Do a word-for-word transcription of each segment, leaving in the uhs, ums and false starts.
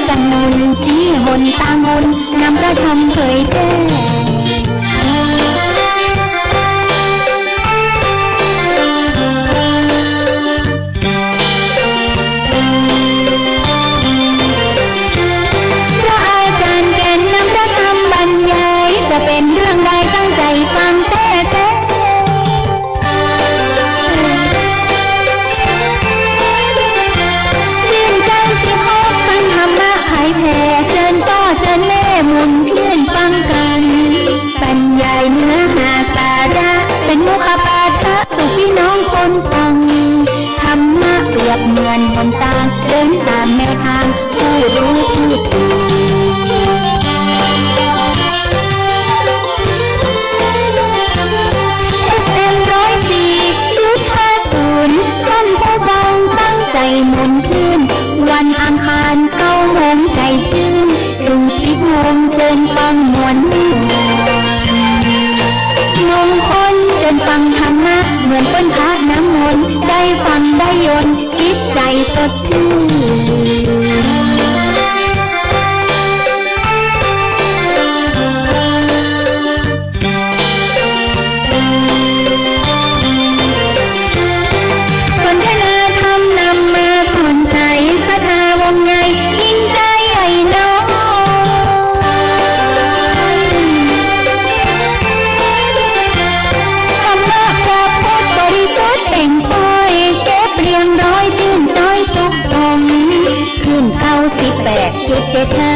ตังหนุน ชี้หนตางบุญ นำพระธรรมเผยแผ่ พระอาจารย์แก่นนำพระธรรมบรรยาย จะเป๋นเรื่องใดตั้งใจ๋ฟังแต๊ๆ เดือนเก้าสิบหก ฟังธรรมะเผยแผ่ เจิญป้อเจิญแม่หมุนเคลื่อนฟังกั๋น บรรยายเนื้อหาสาระ เป๋นมุขปาฐะ สุขปี้น้องคนฟัง ธรรมะเปรียบเหมือนหนตาง เดินต๋ามแนวตาง ผู้ฮู้ผู้ตื่น เอฟเอ็ม ร้อยสี่จุดห้าศูนย์ ต้านผู้ฟังตั้งใจ๋หมุนคลื่น วันอังคารเก้าโมงใจ๋จื้น เถิงสิบโมงเจิญฟังม่วนม่วน มงคลเจิญฟังธรรมะ เหมือนป้นพระน้ำมนต์ ได้ฟังได้ยนต์ จิตใจ๋สดชื่น สนทนาธรรมนำมาสอนใจ๋ ศรัทธาวงใน ยิ่งใจ๋ใหญ่น้อย ธรรมะพระพุทธบริสุทธิ์เปล่งป้อย เก็บเรียงร้อย จื้นจ๊อยสุขสม คลื่นเก้าสิบแปดจุดเจ็ดห้า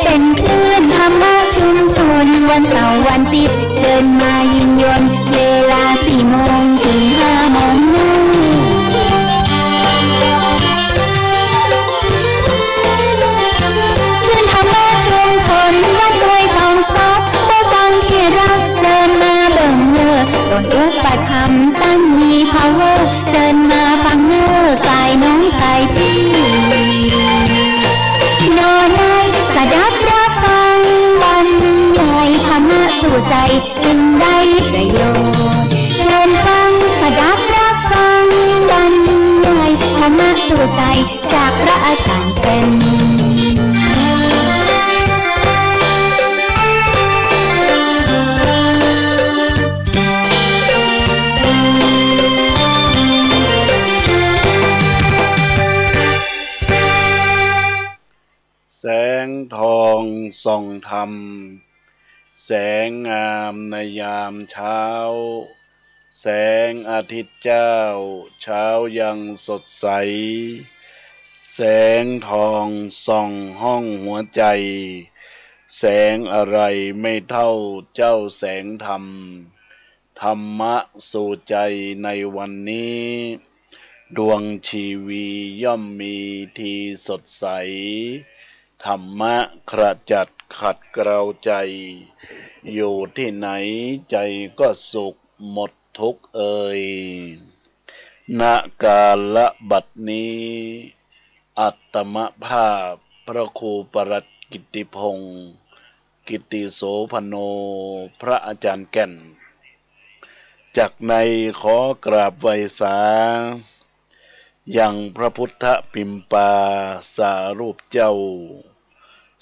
เป๋นคลื่นธรรมะชุมชน วันเสาร์วันอาทิตย์ เจิญมายิ่งยนต์ เวลาสี่โมงเถิงห้าโมง คลื่นธรรมะชุมชน วัดห้วยตองซอก ผู้ฟังตี้ฮัก เจิญมาเบิ่งเล่อ ตนอุปถัมภ์ตั้งมีพาวเวอร์ เจิญมาฟังเน่อ สายน้องสายปี้ หน่อใน สดับรับฟัง บรรยายธรรมะสู่ใจ๋ จึงได้ประโยชน์ เจิญฟัง สดับรับฟัง บรรยายธรรมะสู่ใจ๋ จากพระอาจ๋ารย์แก่น แสงทองส่องธรรม แสงงามในยามเช้า แสงอาทิตย์เจ้า เช้ายังสดใส แสงทองส่องห้องหัวใจ๋ แสงอะไรไม่เท่าเจ้าแสงธรรม ธรรมะสู่ใจ๋ในวันนี้ ดวงชีวีย่อมมีทีสดใส ธรรมะขจัดขัดเกลาใจ๋ อยู่ตี้ไหนใจ๋ก็สุขหมดทุกข์เอย ณ กาลบัดนี้ อาตมาภาพพระครูปลัดกิตติพงศ์ กิตติโสภโณ พระอาจ๋ารย์แก่น จักในขอกราบไหว้สา ยังพระพุทธปิมปาสารูปเจ้า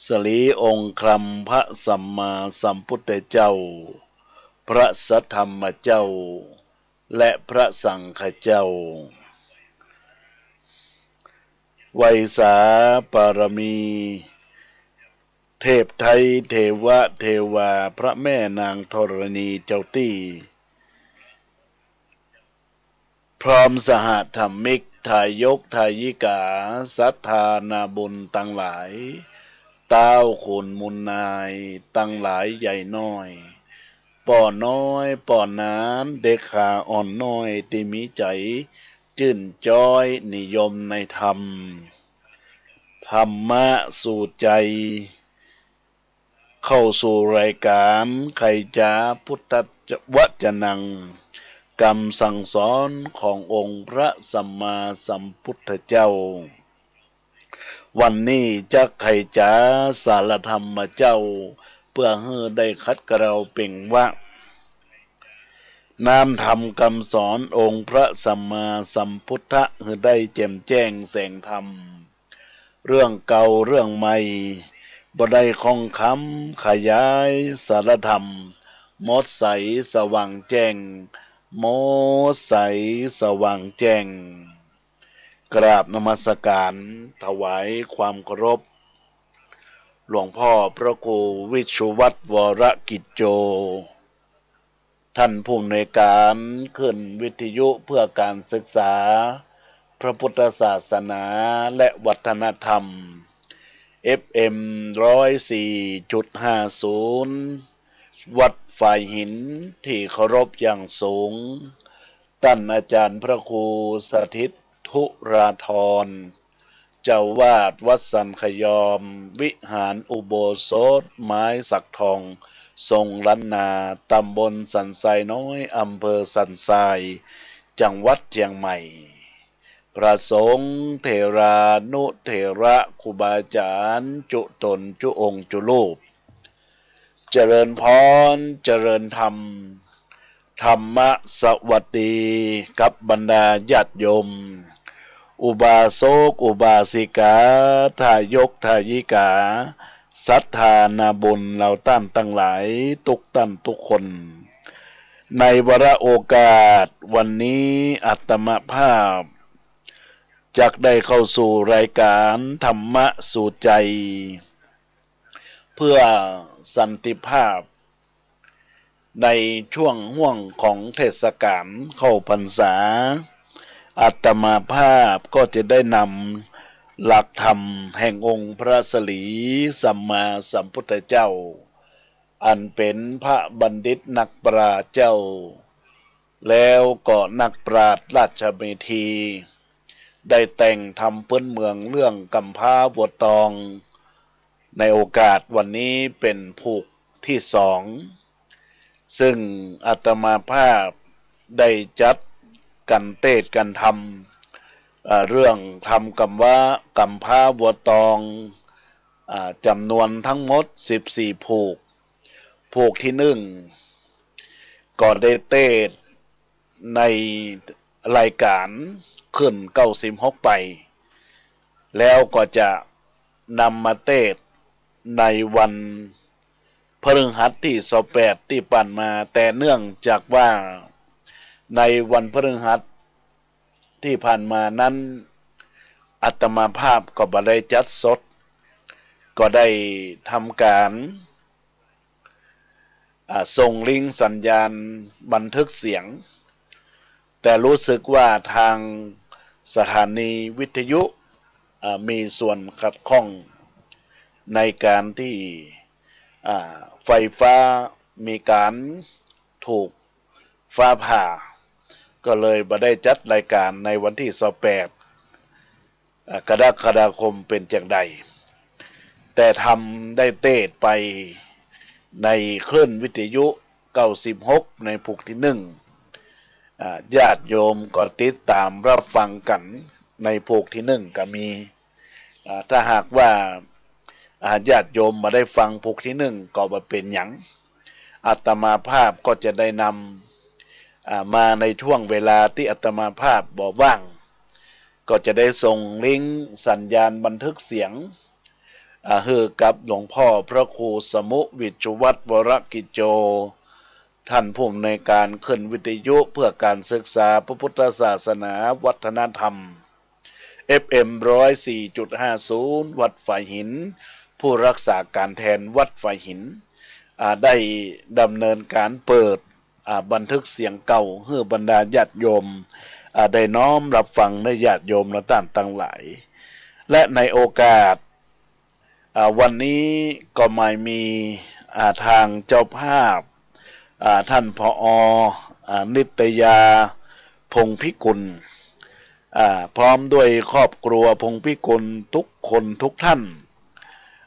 สรีองค์คลำพระสัมมาสัมพุทธเจ้า พระสัทธรรมเจ้า และพระสังฆเจ้า ไหว้สาบารมี เทพไท้ เทวะเทวา พระแม่นางธรณีเจ้าตี้ พร้อมสหธรรมิก ทายกทายิกา ศรัทธานาบุญตังหลาย ต้าวขุนมูลนาย ตังหลายใหญ่น้อย ป้อน้อย ป้อหนาน เด็กขาอ่อนน้อย ตี้มีใจ๋จื้นจ๊อยนิยมในธรรม ธรรมะสู่ใจ๋ เข้าสู่รายก๋านไขจ๋าพุทธวจนัง กำสั่งสอนขององค์พระสัมมาสัมพุทธเจ้า วันนี้จักไขจ๋าสารธรรมเจ้า เปื้อหื้อได้ขัดเกลาเปล่งวา น้อมธรรมกำสอนองค์พระสัมมาสัมพุทธะ หื้อได้แจ่มแจ้งแสงธรรม เรื่องเก่าเรื่องใหม่ บ่ได้ข้องคำขยายสารธรรม หมดใสสว่างแจ้ง หมดใสสว่างแจ้ง กราบนมัสการถวายความเคารพ หลวงพ่อพระครูวิชวัฒน์ วรกิจโจ ท่านผู้อำนวยการคลื่นวิทยุเพื่อการศึกษาพระพุทธศาสนาและวัฒนธรรม เอฟเอ็ม ร้อยสี่จุดห้าศูนย์ วัดฝายหิน ที่เคารพอย่างสูง ต้านอาจ๋ารย์พระครูสถิตธุราธร เจ้าอาวาสวัดสันขยอม วิหารอุโบสถไม้สักทอง ทรงล้านนา ตำบลสันทรายน้อย อำเภอสันทราย จังหวัดเจียงใหม่ พระสงฆ์เถรานุเถระครูบาอาจ๋ารย์จุ๊ต๋นจุ๊องค์จุ๊รูป เจริญพร เจริญธรรม ธรรมสวัสดีกับบรรดาญาติโยม อุบาสกอุบาสิกา ทายกทายิกา ศรัทธานาบุญเหล่าต้านตังหลาย ตุ๊กต้านตุ๊กคน ในวาระโอกาสวันนี้ อาตมาภาพจักได้เข้าสู่รายการธรรมะสู่ใจ เพื่อสันติภาพ ในช่วงห่วงของเทศกาลเข้าพรรษา อาตมาภาพก็จะได้นำหลักธรรมแห่งองค์พระศรีสัมมาสัมพุทธเจ้า อันเป๋นพระบัณฑิตนักปราชญ์เจ้า แล้วก็นักปราชญ์ราชเมธี ได้แต่งธรรมพื้นเมืองเรื่องกำพร้าวัวตอง ในโอกาสวันนี้เป๋นผูกตี้สอง ซึ่งอาตมาภาพได้จัดกั๋นเตสน์กั๋นธรรม เอ่อ เรื่องธรรมกำว่ากำพร้าวัวตอง อ่า จ๋ำนวนทั้งหมดสิบสี่ผูก ผูกตี้นึ่ง ก็ได้เตสน์ในรายการคลื่นเก้าสิบหกไป แล้วก็จะนำมาเตสน์ในวันพฤหัสตี้ซาวแปดตี้ผ่านมา แต่เนื่องจากว่าในวันพฤหัสตี้ผ่านมานั้น อาตมาภาพก็บ่ได้จัดสด ก็ได้ทำก๋าน อ่า ส่งลิงก์สัญญาณบันทึกเสียง แต่รู้สึกว่าทางสถานีวิทยุ อ่า มีส่วนขัดข้องในก๋านตี้ อ่า ไฟฟ้ามีก๋านถูกฟ้าผ่า ก็เลยบ่ได้จัดรายการในวันตี้ซาวแปด อ่า กรกฎาคมเป๋นจั่งใด แต่ธรรมได้เตสน์ไปในคลื่นวิทยุเก้าสิบหกในผูกตี้นึ่ง อ่า ญาติโยมก็ติดต๋ามฮับฟังกั๋นในผูกตี้นึ่งก็มี อ่า ถ้าหากว่า อ่า ญาติโยมบ่ได้ฟังผูกตี้นึ่งก็บ่เป๋นหยัง อาตมาภาพก็จะได้นำ อ่า มาในช่วงเวลาตี้อาตมาภาพบ่ว่าง ก็จะได้ส่งลิงก์สัญญาณบันทึกเสียง อ่า หื้อกับหลวงพ่อพระครูสมุห์ วิชวัฒน์ วรกิจโจ ท่านผู้อำนวยการคลื่นวิทยุเพื่อการศึกษาพระพุทธศาสนาวัฒนธรรม เอฟเอ็ม ร้อยสี่จุดห้าศูนย์ วัดฝายหิน ผู้รักษาก๋านแทนวัดฝายหิน อ่า ได้ดำเนินก๋านเปิด อ่า บันทึกเสียงเก่า หื้อบรรดาญาติโยม อ่า ได้น้อมฮับฟัง ในญาติโยมเหล่าต้านตังหลาย และในโอกาส อ่า วันนี้ก็หมายมี อ่า ตางเจ้าภาพ อ่า ต้าน ผอ อ่า นิตยา พงษ์พิกุล อ่า พร้อมด้วยครอบครัวพงษ์พิกุลทุกคนทุกท่าน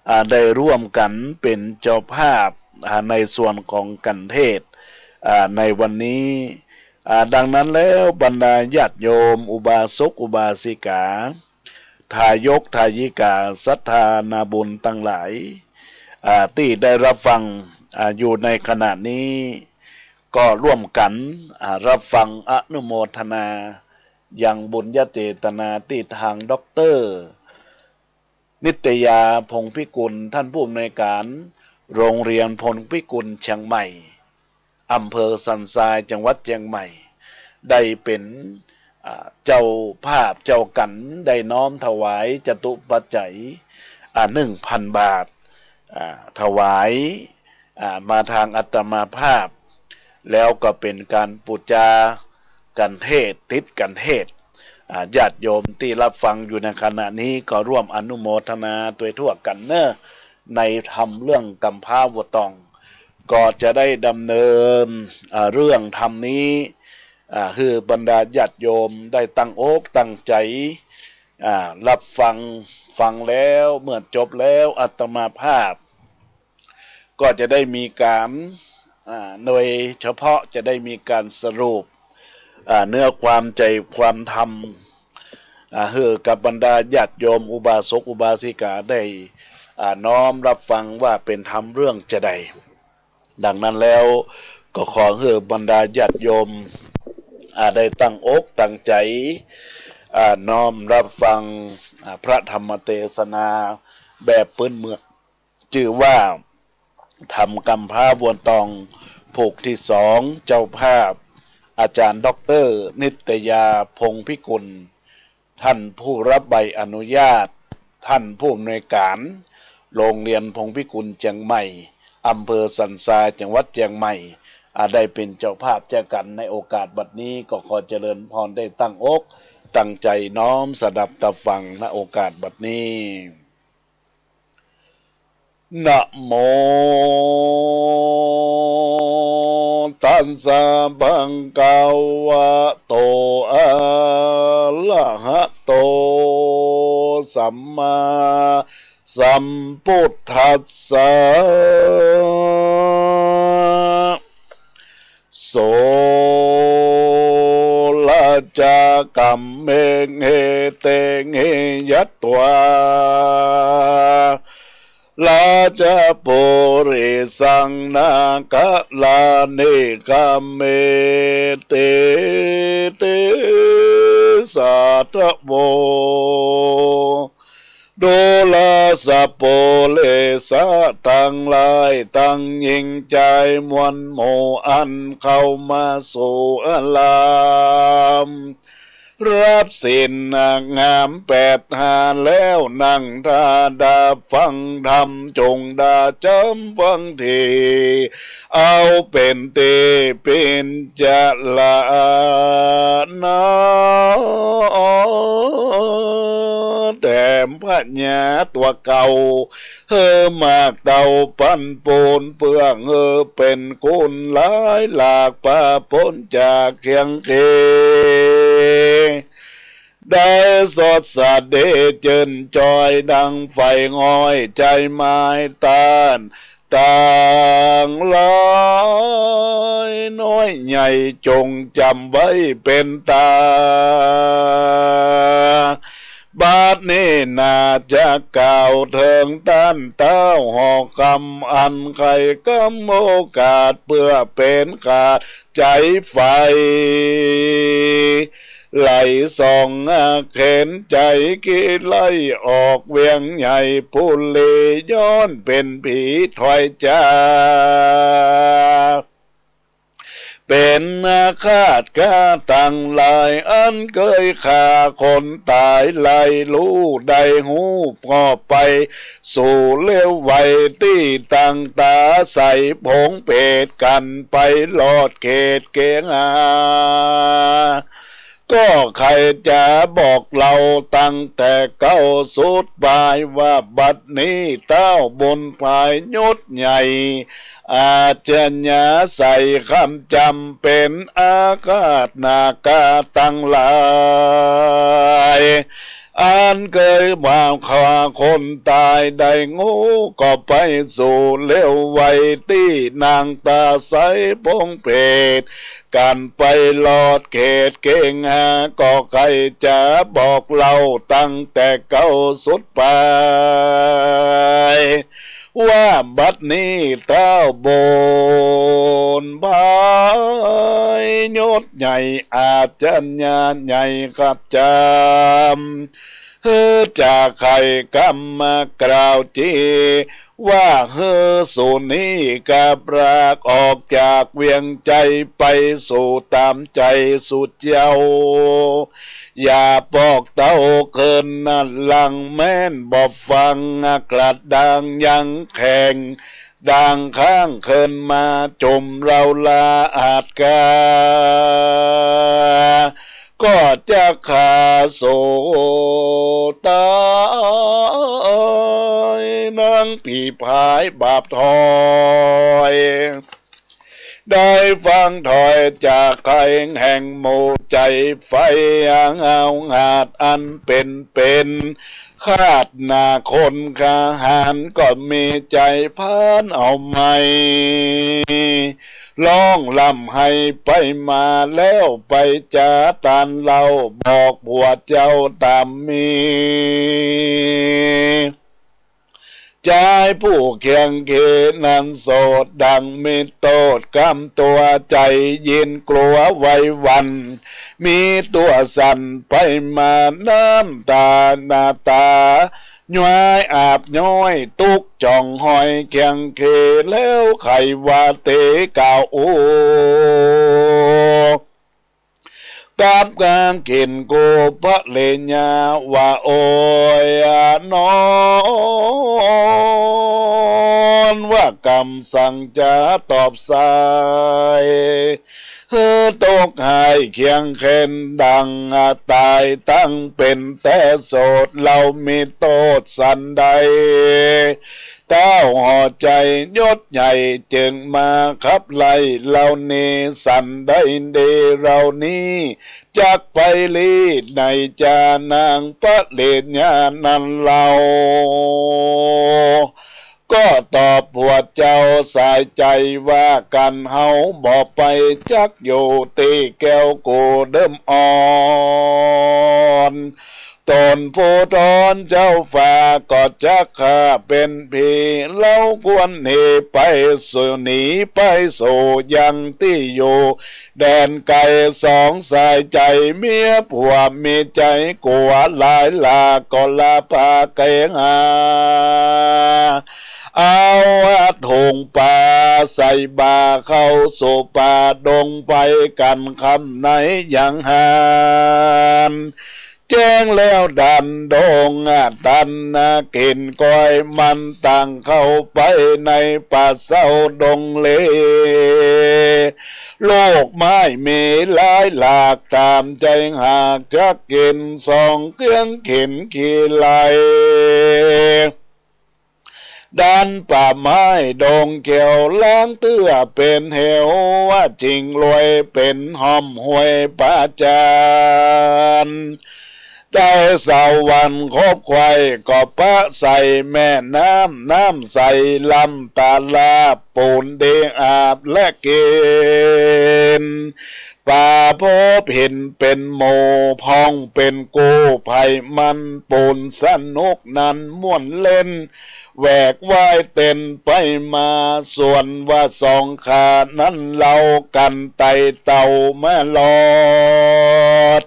อ่า ได้ร่วมกั๋นเป๋นเจ้าภาพ อ่า ในส่วนของก๋านเตสน์ อ่า ในวันนี้ อ่า ดังนั้นแล้วบรรดาญาติโยม อุบาสกอุบาสิกา ทายกทายิกา ศรัทธานาบุญตังหลาย อ่า ตี้ได้ฮับฟัง อ่า อยู่ในขณะนี้ ก็ร่วมกั๋น อ่า ฮับฟังอนุโมทนายังบุญญเจตนาตี้ตางด็อกเตอร์ นิตยา พงษ์พิกุล ต้านผู้อำนวยก๋านโรงเฮียนพงษ์พิกุลเจียงใหม่ อำเภอสันทราย จังหวัดเจียงใหม่ ได้เป๋น อ่า เจ้าภาพเจ้ากั๋น ได้น้อมถวายจตุปัจจัย อ่า หนึ่งพันบาท อ่า ถวาย อ่า มาตางอาตมาภาพ แล้วก็เป๋นก๋านปู๋จากัณฑ์เทศน์ ติดกัณฑ์เทศน์ อ่า ญาติโยมตี้ฮับฟังอยู่ในขณะนี้ก็ร่วมอนุโมทนาตวยทั่วกั๋นเน่อ ในธรรมเรื่องกำพร้าวัวตอง ก็จะได้ดำเนิน อ่า เรื่องธรรมนี้ อ่า หื้อบรรดาญาติโยมได้ตั้งอกตั้งใจ๋ อ่า ฮับฟัง ฟังแล้วเมื่อจบแล้วอาตมาภาพ ก็จะได้มีก๋าน อ่า โดยเฉพาะจะได้มีก๋านสรุป อ่า เนื้อความใจ๋ความธรรม อ่า หื้อกับบรรดาญาติโยมอุบาสกอุบาสิกาได้ อ่า น้อมฮับฟังว่าเป๋นธรรมเรื่องจาใด ดังนั้นแล้วก็ขอหื้อบรรดาญาติโยม อ่า ได้ตั้งอกตั้งใจ๋ อ่า น้อมฮับฟัง อ่า พระธรรมเตสนาแบบปื้นเมือง จื้อว่าธรรมกำพร้าวัวตอง ผูกตี้สอง เจ้าภาพ อาจ๋ารย์ด็อกเตอร์นิตยา พงษ์พิกุล ต้านผู้ฮับใบอนุญาต ต้านผู้อำนวยก๋านโรงเฮียนพงษ์พิกุลเจียงใหม่ อำเภอสันทราย จังหวัดเจียงใหม่ อ่า ได้เป๋นเจ้าภาพเจ้ากั๋นในโอกาสบัดนี้ ก็ขอเจริญพรได้ตั้งอกตั้งใจ๋น้อมสดับตับฟัง ณ โอกาสบัดนี้ นะโม ตัสสะ ภะคะวะโต อะระหะโต สัมมาสัมพุทธัสสะ โสระจะกัมเม เอเตหิ ยัตถา ราชปุริสัง นาคารา นิคาเม เต เต สาทโว ดูราสะปุริสะตังหลาย ตังญิงจายมวลหมู่ อันเข้ามาสู่อาราม ฮับศีลงามแปดหาแล้ว นั่งท่าดาฟังธรรม จงดาจ๋ำฟังที เอาเป๋นตี้พิจารณา แถมพญาตั๋วเก่า หื้อมากเต้าปันปูน เปื้อหื้อเป๋นคุณหลายหลาก ปะป๊นจากเคียงเคียง ได้สดสะเดจื่นจอยดังไฟอ้อย ใจ๋หมายต้านตังหลาย น้อยใหญ่จงจ๋ำไว้เป๋นตา บัดนี้นาจะกล่าวเถิงต้านเต้าหอกคำ อันใค่กำโอกาส เปื้อเป๋นก๋านใจ๋ไฟ ไหลส่องเข็นใจ๋ ขี้ไล่ออกเวียงใหญ่ปุรี ย้อนเป๋นผีถอยจา เป๋นอาฆาตฆ่าตังหลาย อันเกยฆ่าคนต๋าย ไล่ลู่ได้ฮู้ก็ไปสู่เลวไว ตี้ตั้งต๋าใสผงเปตกั๋น ไปรอดเขตเกหา ก็ใค่จะบอกเล่าตั้งแต่เก๊าสุดปาย ว่าบัดนี้เต้าบุญภายยศใหญ่ อาชญาใส่คำจ๋ำ เป๋นอาฆาตนาคาตังหลาย อันเกยว่าฆ่าคนต๋ายได้ฮู้ ก็ไปสู่เลวไว ตี้นั่งต๋าใสผงเปตกั๋น ไปรอดเขตเกหา ก็ใค่จะบอกเล่าตั้งแต่เก๊าสุดปาย ว่าบัดนี้เต้าบุญภายยศใหญ่ อาชญาใหญ่ครับจ๋ำ หื้อจะใค่กำมากล่าวจี ว่าหื้อสูหนีกับรากออกจากเวียงไจไปสู่ต๋ามใจ๋สูเจ้า อย่าปอกเต้าเคินหลังแม่นบ่ฟัง กระด้างยังแข็ง ด่างข้างเคินมาจุ่มเฮาลาอาจกา ก็จักฆ่าสูต๋าย นางผีพายบาปถอย ได้ฟังถ้อยจากใค่แห่งหมู่ใจ๋ไฟ หาวหาดอันเป๋นเป๋น ฆาตหน้าคนฆ่าหาญ ก็มีใจ๋พานเอาใหม่ ฮ้องร่ำไห้ไปมา แล้วไปจ๋าตานเล่า บอกผัวเจ้าต๋ามมี จายผู้เคียงเคียงนั้นโสด ดังมีโต้ษกำตั๋ว ใจ๋ยินกลัวไหวหวั่น มีตั๋วสั่นไปมา น้ำต๋าหน้าต๋า ย้อยอาบย้อย ตุ๊กจ่องหอยเคียงเคียง แล้วใค่ว่าเต๋กล่าวอู้ กับกางเกณฑ์กูพระเลญาว่า โอ้ยนอน ว่ากำสังจะตอบสาย หื้อตกหายเคียงแค้นดังต๋าย ตั้งเป๋นแต่โสด เฮามีโต้ษสันใด เต้าห่อใจ๋ยศใหญ่ จึงมาขับไล่เฮานี้ สันใดดีเฮานี้ จักไปลี้ไหนจา นางพระเลญานั้นเล่า ก็ตอบผัวเจ้าสายใจ๋ว่า กั๋นเฮาบ่ไป จักอยู่ตี้แก้วกูเดิมอ่อน ต๋นผู้ทอนเจ้าฟ้า ก็จักฆ่าเป๋นผี เฮาควรหนีไปสู่ หนีไปสู่ยังตี้อยู่ แดนไก๋สองสายใจ๋ เมียผัวมีใจ๋กั๋วหลายหลาก ก็ลาพากั๋นหา เอาถุงป๋าใส่บ่า เข้าสู่ป่าดงไปกั๋น ค่ำในยังหาญ แจ้งแล้วดันดง ตันกิ๋นก้อยมัน ต่างเข้าไปในป่าเซาดงเล ลูกไม้มีหลายหลาก ต๋ามใจ๋หากจักกิ๋น สองเกื้องเข็นขี้ไล่ ดันป่าไม้ดงเขียว ล้างเตื้อเป๋นเหว ว่าจิ่งรวยเป๋นฮ่อมห้วยปาจาน ได้สาววันคบไขว่ ก็ปะใส่แม่น้ำ น้ำใสล้ำตาลาบ ปู๋นดีอาบและกิ๋น ป๋าพบเห็นเป๋นหมู่ พ่องเป๋นกู้ ไผมันปู๋นสนุกนั้นม่วนเล่น แหวกว่ายเต้นไปมา ส่วนว่าสองข้านั้นเฮากั๋นไต่เต่ามาลอด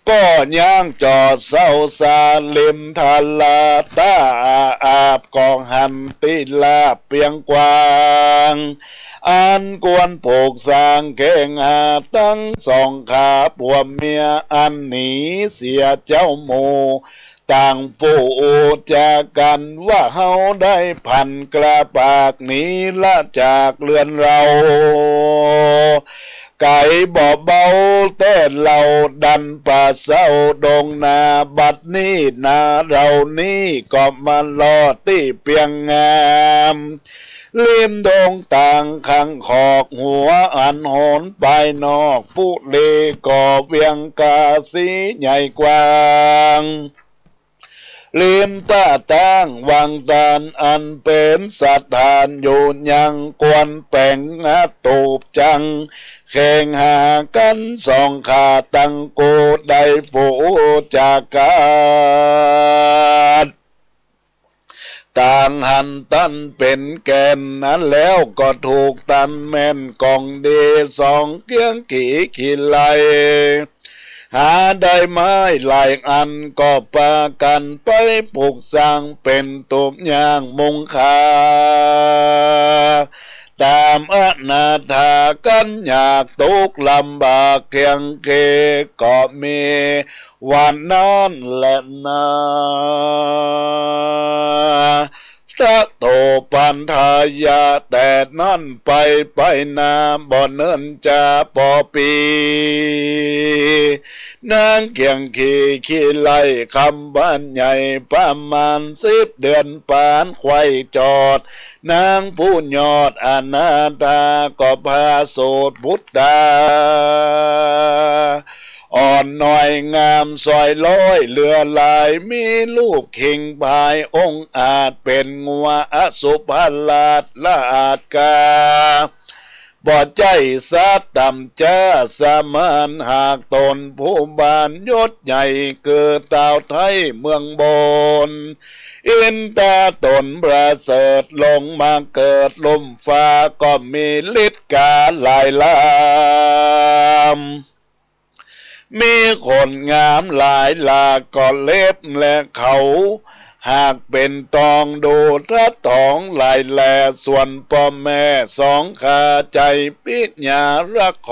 ก็ย่างจ่อเซาซา ริมทาราต้าอาบ ก็หันตี้ลาบเปียงกว้าง อันควรปลูกสร้างแข้งหา ตังสองข้าผัวเมีย อันหนีเสียเจ้าหมู่ ต่างผู้อู้จ๋ากั๋น ว่าเฮาได้พลันกล้าปากหนีละจากเฮือนเฮา ไก๋บ่เบาแต๊เฮา ดันป่าเซาดงนา บัดนี้นาเฮานี้ก็มาลอดตี้เปียงงาม ริมดงต่างข้างขอก หัวอันโหนปายนอก ปุรีก็เวียงกาสีใหญ่กว้าง ริมต้าตั้งวังตาน อันเป๋นสถานอยู่ยัง ควรแป๋งงาตูบจัง แข้งหากั๋นสองข้า ตังกูได้ผู้จ๋ากั๋น ต่างหันตันเป๋นแก่น นั้นแล้วก็ถูกตันแม่นก๋องดี สองเกื้องขี้ขี้ไล่ หาได้ไม้หลายอันก็ปากั๋นไปปลูกสร้างเป๋นตูบย่างมุงค่า ต๋ามอนาถากั๋นอยาก ตุ๊กข์ลำบากเคียงเก ก็มี ว่านั้นแหละนา สะโตปันทายะ แต่นั้นไป ไปนาบ่เนิ่นจาปอปี๋ นางเกียงขี่ขี่ไล่คำบ้านใหญ่ ประมาณสิบเดือนป๋าน ใค่จอด นางผู้ยอดอนาถา ก็ผาสูติบุตต๋า อ่อนน้อยงามสวยล้อยเหลือหลาย มีลูกคิงพายองอาจ เป๋นงัวอสุภราชละอาจกา บ่ใจ้สัตว์ต่ำจ๊าสมาน หากต๋นผู้บ้านยศใหญ่ เกิดตาวไทยเมืองบน อินต๋าต๋นประเสริฐ ลงมาเกิดลุ่มฟ้า ก็มีฤทธิ์กาหลายลำ มีขนงามหลายหลาก ก็เล็บและเขา หากเป๋นตองดูทัดทองหลายแล ส่วนป้อแม่สองข้าใจ๋ปิยาละค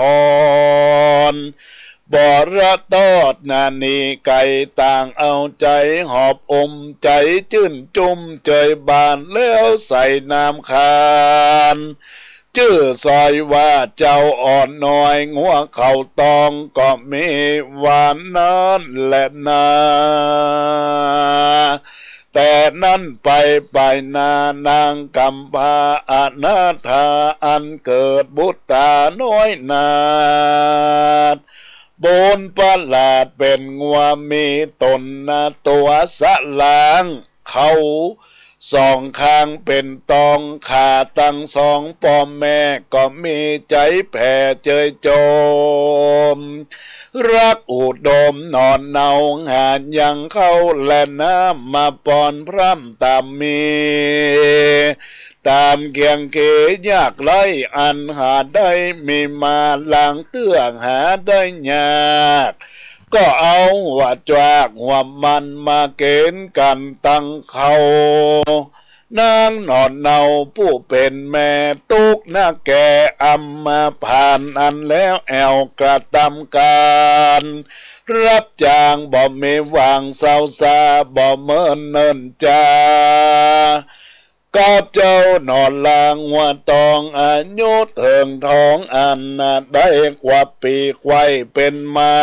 ร บรทอดนานีไก๋ ต่างเอาใจ๋หอบอุ้ม ใจ๋จื้นจุ้มเจยบาน แล้วใส่นามขาน จื้อสอยว่าเจ้าอ่อนน้อย งัวเขาตองก็มี ว่านั้นแหละนา แต่นั้นไป ไปนานางกำพร้าอนาถา อันเกิดบุตต๋าน้อยนาถ บุญประหลาดเป๋นงัวมีต๋นนา ตั๋วสะหลาง เขาสองข้างเป๋นตอง ขาตังสองป้อแม่ก็มีใจ๋แผ่เจยจม รักอุดมหนอนเนา หายังข้าวและน้ำมาป้อนพร่ำต๋ามมี ต๋ามเกียงเขยยากไร้ อันหาได้มีมา หลังเตื้อหาได้ยาก ก็เอาหัวจวากหัวมันมาเก๋ณฑ์กั๋นตังข้าว นางหนอนเนาผู้เป๋นแม่ ตุ๊กข์นักแก่อำมาผ่าน อันแล้วแอ่วกระตำก๋าน รับจ้างบ่มีหว่างเซาซา บ่เมินเนิ่นจา กับเจ้าหนอนลางหัวตอง อายุเถิงทองอันนาถได้กว่าปี๋ ใค่เป๋นไม้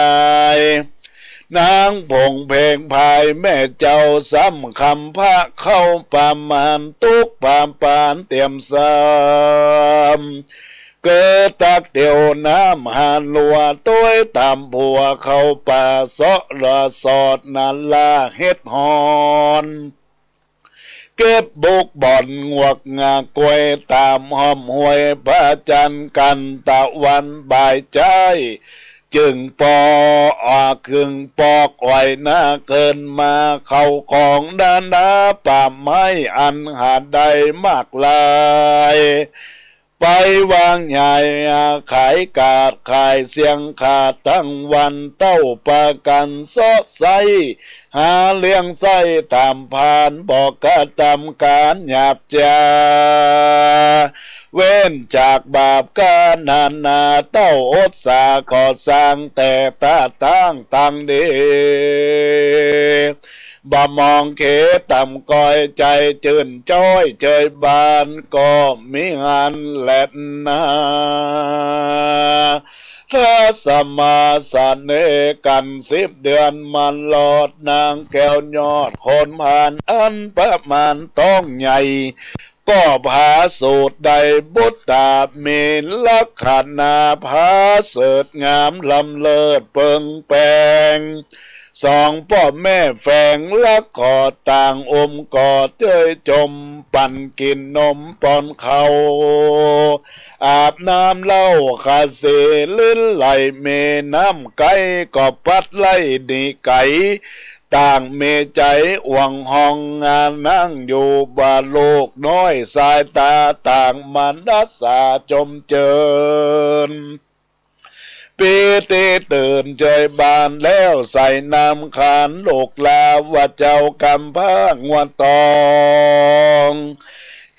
นางผงเพลงพายแม่เจ้า ซ้ำคำพระเข้าประมาณ ตุ๊กข์ปาปานเตียมซ้ำ เกิดตักเตียวน้ำหาลัว ตวยต๋ามผัวเข้าป่า เซาะละสอดนาลาเฮ็ดฮอน เก็บบุกบ่อนงวกงากล้วย ต๋ามห้อมห้วยพระจันทร์ กั๋นตะวันบ่ายจ้าย จึงปออาจึงปอกอ้อยนาเกินมา เข้าของนานาป่าไม้ อันหาได้มากลาย ไปวางใหญ่ขายกาดขายเสี้ยง ขาดตังวันเต้าปากั๋นเซาะไซ้ หาเลี้ยงไส้ต๋ามพาน บ่กระตำก๋านหยาบจ๊า เว้นจากบาปก๋านนานา เต้าอดสาก่อสร้าง แต่ต๋าตั้งตังดี บ่มองเขต๋ต่ำก้อย ใจ๋จื้นจ้อยเจยบาน ก็มีหั้นแลนา ถ้าสมาสะเนกั๋นสิบเดือน มารอดนางแก้วยอดคนผ่าน อันประมาณต้องใหญ่ ก็ผาสูติได้บุตต๋า มีลักขณาผาเสริฐงามล้ำเลิศเปิงแปง สองป้อแม่แฝงละขอดต่างอุ้มกอดเจยจม ปั๋นกิ๋นนมป้อนข้าว อาบน้ำเหล้าคาเส ลิ้นไหลเมน้ำไก๊ ก็ปัดไล่หนีไก๋ ต่างมีใจ๋อ่วงห้อง อานั่งอยู่บ่าลูกน้อย สายต๋าต่างมานัสสาจมเจิญ ปี้ตี้ตื่นเจยบ้านแล้วใส่น้ำขานลูกหลาว่าเจ้ากำพร้างัวตอง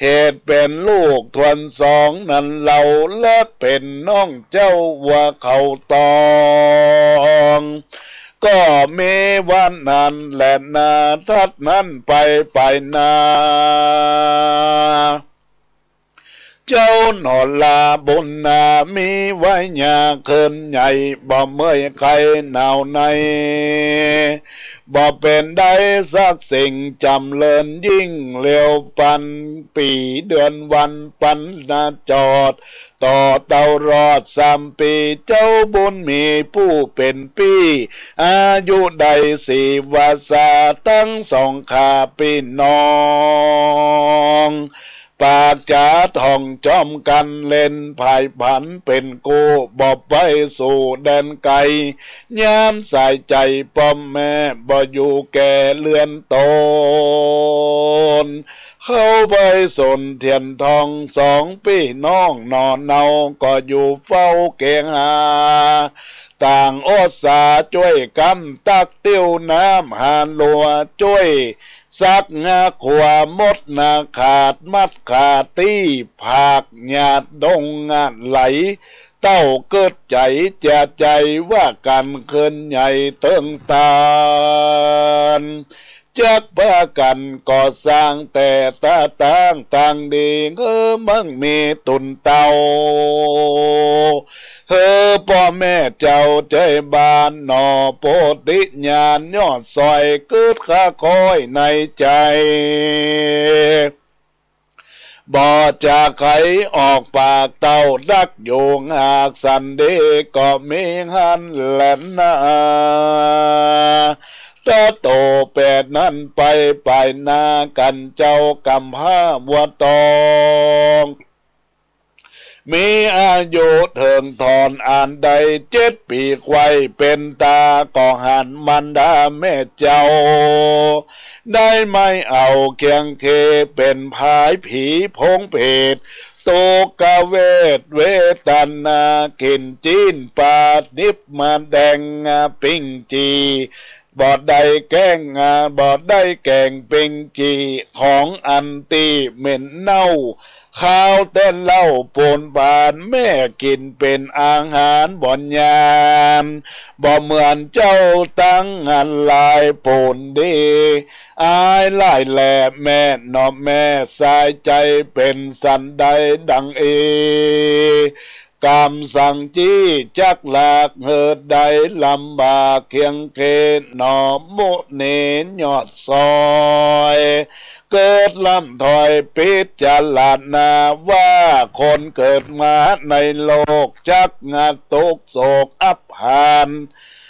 เหตุเป๋นลูกถ้วนสองนั้นเล่า และเป๋นน้องเจ้าวัวเขาตอง ก็มีวันนั้นแหละนา ถัดนั้นไปไปนา เจ้าหนอลาบุญนา มีไว้ยาเคินใหญ่ บ่เมื่อยไข้หนาวใน บ่เป๋นได้สักสิ่ง จ๋ำเริญยิ่ง เร็วปันปี๋เดือนวันปันนาจอด ต่อเต้ารอดสามปี๋ เจ้าบุญมีผู้เป๋นปี้ อายุได้สี่วรรษา ตึงสองข้าปี้น้อง ปากจ๋าท่องจอมกั๋นเล่น ผายผันเป๋นกู้ บ่ไปสู่แดนไก๋ ยามสายใจ๋ป้อมแม่ บ่อยู่แก่เฮือนตน เข้าไปสนเถียนทอง สองปี้น้องหน่อเนา ก็อยู่เฝ้าเก๋งหา ต่างอดสาจ้วยกั๋น ตักติ้วน้ำหาลัว จ้วยซักงาขัว มดนาขาด มัดขาตี้ ผากหยาดดงไหล เต้าเกิดใจ๋ เจียใจ๋ว่ากั๋นเคินใหญ่เติงตาน จักปากั๋นก่อสร้างแต่ตาตั้งตางดี หื้อมั่งมีตุนเต้า หื้อป้อแม่เจ้าใจ๋บ้านหนอ โปธิญาณยอดซอย กึ๊ดค่าค้อยในใจ๋ บ่จะไขออกปากเต้า ดักอยู่หากสันดี ก็มีหั้นแลนา ตะโตแปดนั้นไปไปนากั๋น เจ้ากำพร้าวัวตอง มีอายุเถิงถ่อนอันใด เจ็ดปี๋ไขว่เป๋นตา ก็หันมารดาแม่เจ้า ได้ไม้เอาเคียงเค เป๋นผายผีโผงเปรต ตุ๊กขเวทเวทนา กิ๋นจี๊นป๋าดิบมาแดง ปิ้งจี่ บ่ได้แก๋ง บ่ได้แก๋งปิ้งจี่ ของอันตี้เหม็นเน่า คาวแต่เหล้าปู๋นปาน แม่กิ๋นเป๋นอาหารบ่หยาบ บ่เหมือนเจ้าตังหลาย ปู๋นดี อายหลายแลแม่หนอ แม่สายใจ๋เป๋นสันใดดังเอ กำสังจี้จักหลาก หื้อได้ลำบากเคียงเคหนอ มุนียอดซอย เกิดลำถ้อยพิจารณาว่า คนเกิดมาในโลก จักงัดตุ๊กข์โศกอับหาน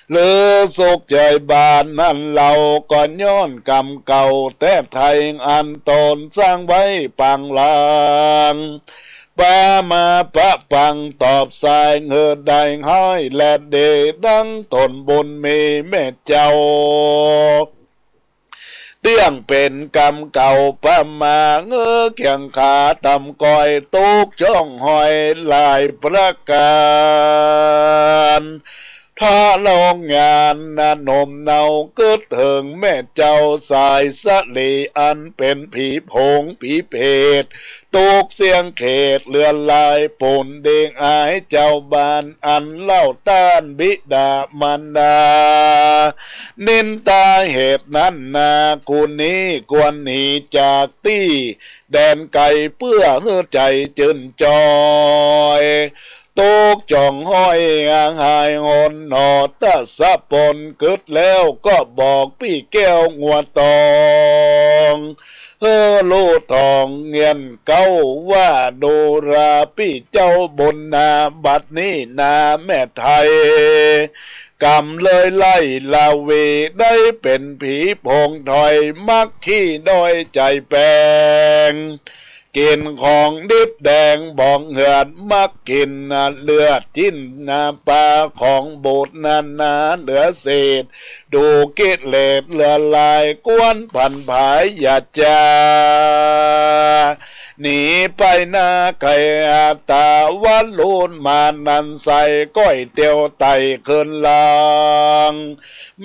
หรือสุขใจ๋บานนั้นเล่า ก็ย้อนกรรมเก่าแต๊ไท้ อันต๋นสร้างไว้ปางหลัง ปามาปะปังตอบสาย หื้อได้ฮ้อยและดี ดังต๋นบุญมีแม่เจ้า เตี้ยงเป๋นกรรมเก่าปามา หื้อเคียงขาต่ำก้อย ตุ๊กข์จ้องห้อยหลายประก๋าน ทะลองงานนาหนมเนา กึ๊ดเถิงแม่เจ้าสายสะหลี อันเป๋นผีโผงผีเปรต ตุ๊กข์เสี้ยงเขตเลือดลาย ปู๋นเด็กอายเจ้าบ้าน อันเล่าต้านบิดามารดา นินตาเหตุนั้นนา กูนี้ควรหนีจากตี้แดนไก๋ เปื้อหื้อใจ๋จื้นจอย ตุ๊กข์จ้องห้อยหายหนหนอ ตะสะปนกึ๊ดแล้ว ก็บอกปี้แก้วงัวตอง หื้อลู่ต๋องเฮียนเก๊าว่า ดูราปี้เจ้าบุญนา บัดนี้นาแม่ไท้ กำเลยไล่ลาวี ได้เป๋นผีโผงถอย มักขี้ด้อยใจ๋แป๋ง กิ๋นของดิบแดงบ่เหือด มักกิ๋นเลือดจิ๊นปลา ของบูดนานาเหลือเศษ ดูกิเลสเลือดลาย กวนผันผายอย่าจา หนีไปนาไกล อาตาวรุณมานั้นใส ก้อยเตียวไต่ขึ้นหลัง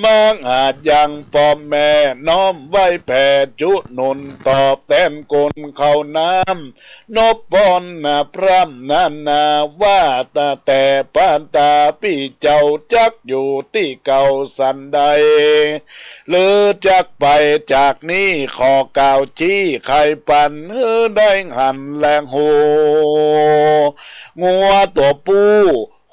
มาหายังป้อแม่น้อมไหว้แผ่จุหนุนตอบแตนคุณเขาน้ำ นบปอนนะพร่ำนานาว่า แต่ปานตาปี้เจ้าจักอยู่ตี้เก่าสันใด หรือจักไปจากนี้ ขอกล่าวชี้ไขปัญหื้อได้หันแลฮู้ งัวตั๋วผู้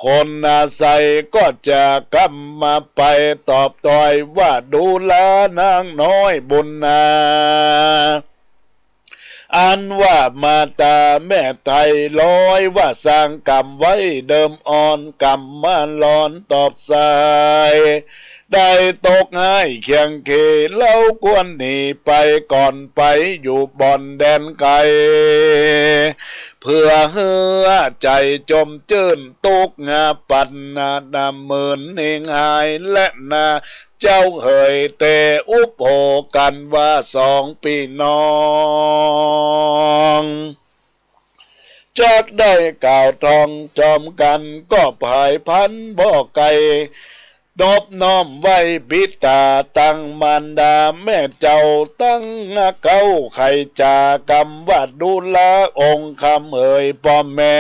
คนอาศัยก็จะกำมาไปตอบตอยว่า ดูลานางน้อยบุญนา อันว่ามาตาแม่ไตร้อย ว่าสร้างกรรมไว้เดิมอ่อนกรรมมาหลอนตอบสาย ได้ตกห้ายเคียงเข เฮาควรหนีไปก่อนไปอยู่บ่อนแดนไกล เพื่อหื้อใจ๋จมจื้น ตุ๊กข์ปันนานาหมื่นหนีหาย และนาเจ้าเหยเตอุปโภกันว่าสองปี้น้อง จักได้กล่าวทองจอมกั๋น ก็ผายพรรณบ่ไกล นบน้อมไหว้บิดาตังมารดาแม่เจ้าตังเก๊า ใค่จ๋ากำว่าดูลาองค์คำเหยป้อแม่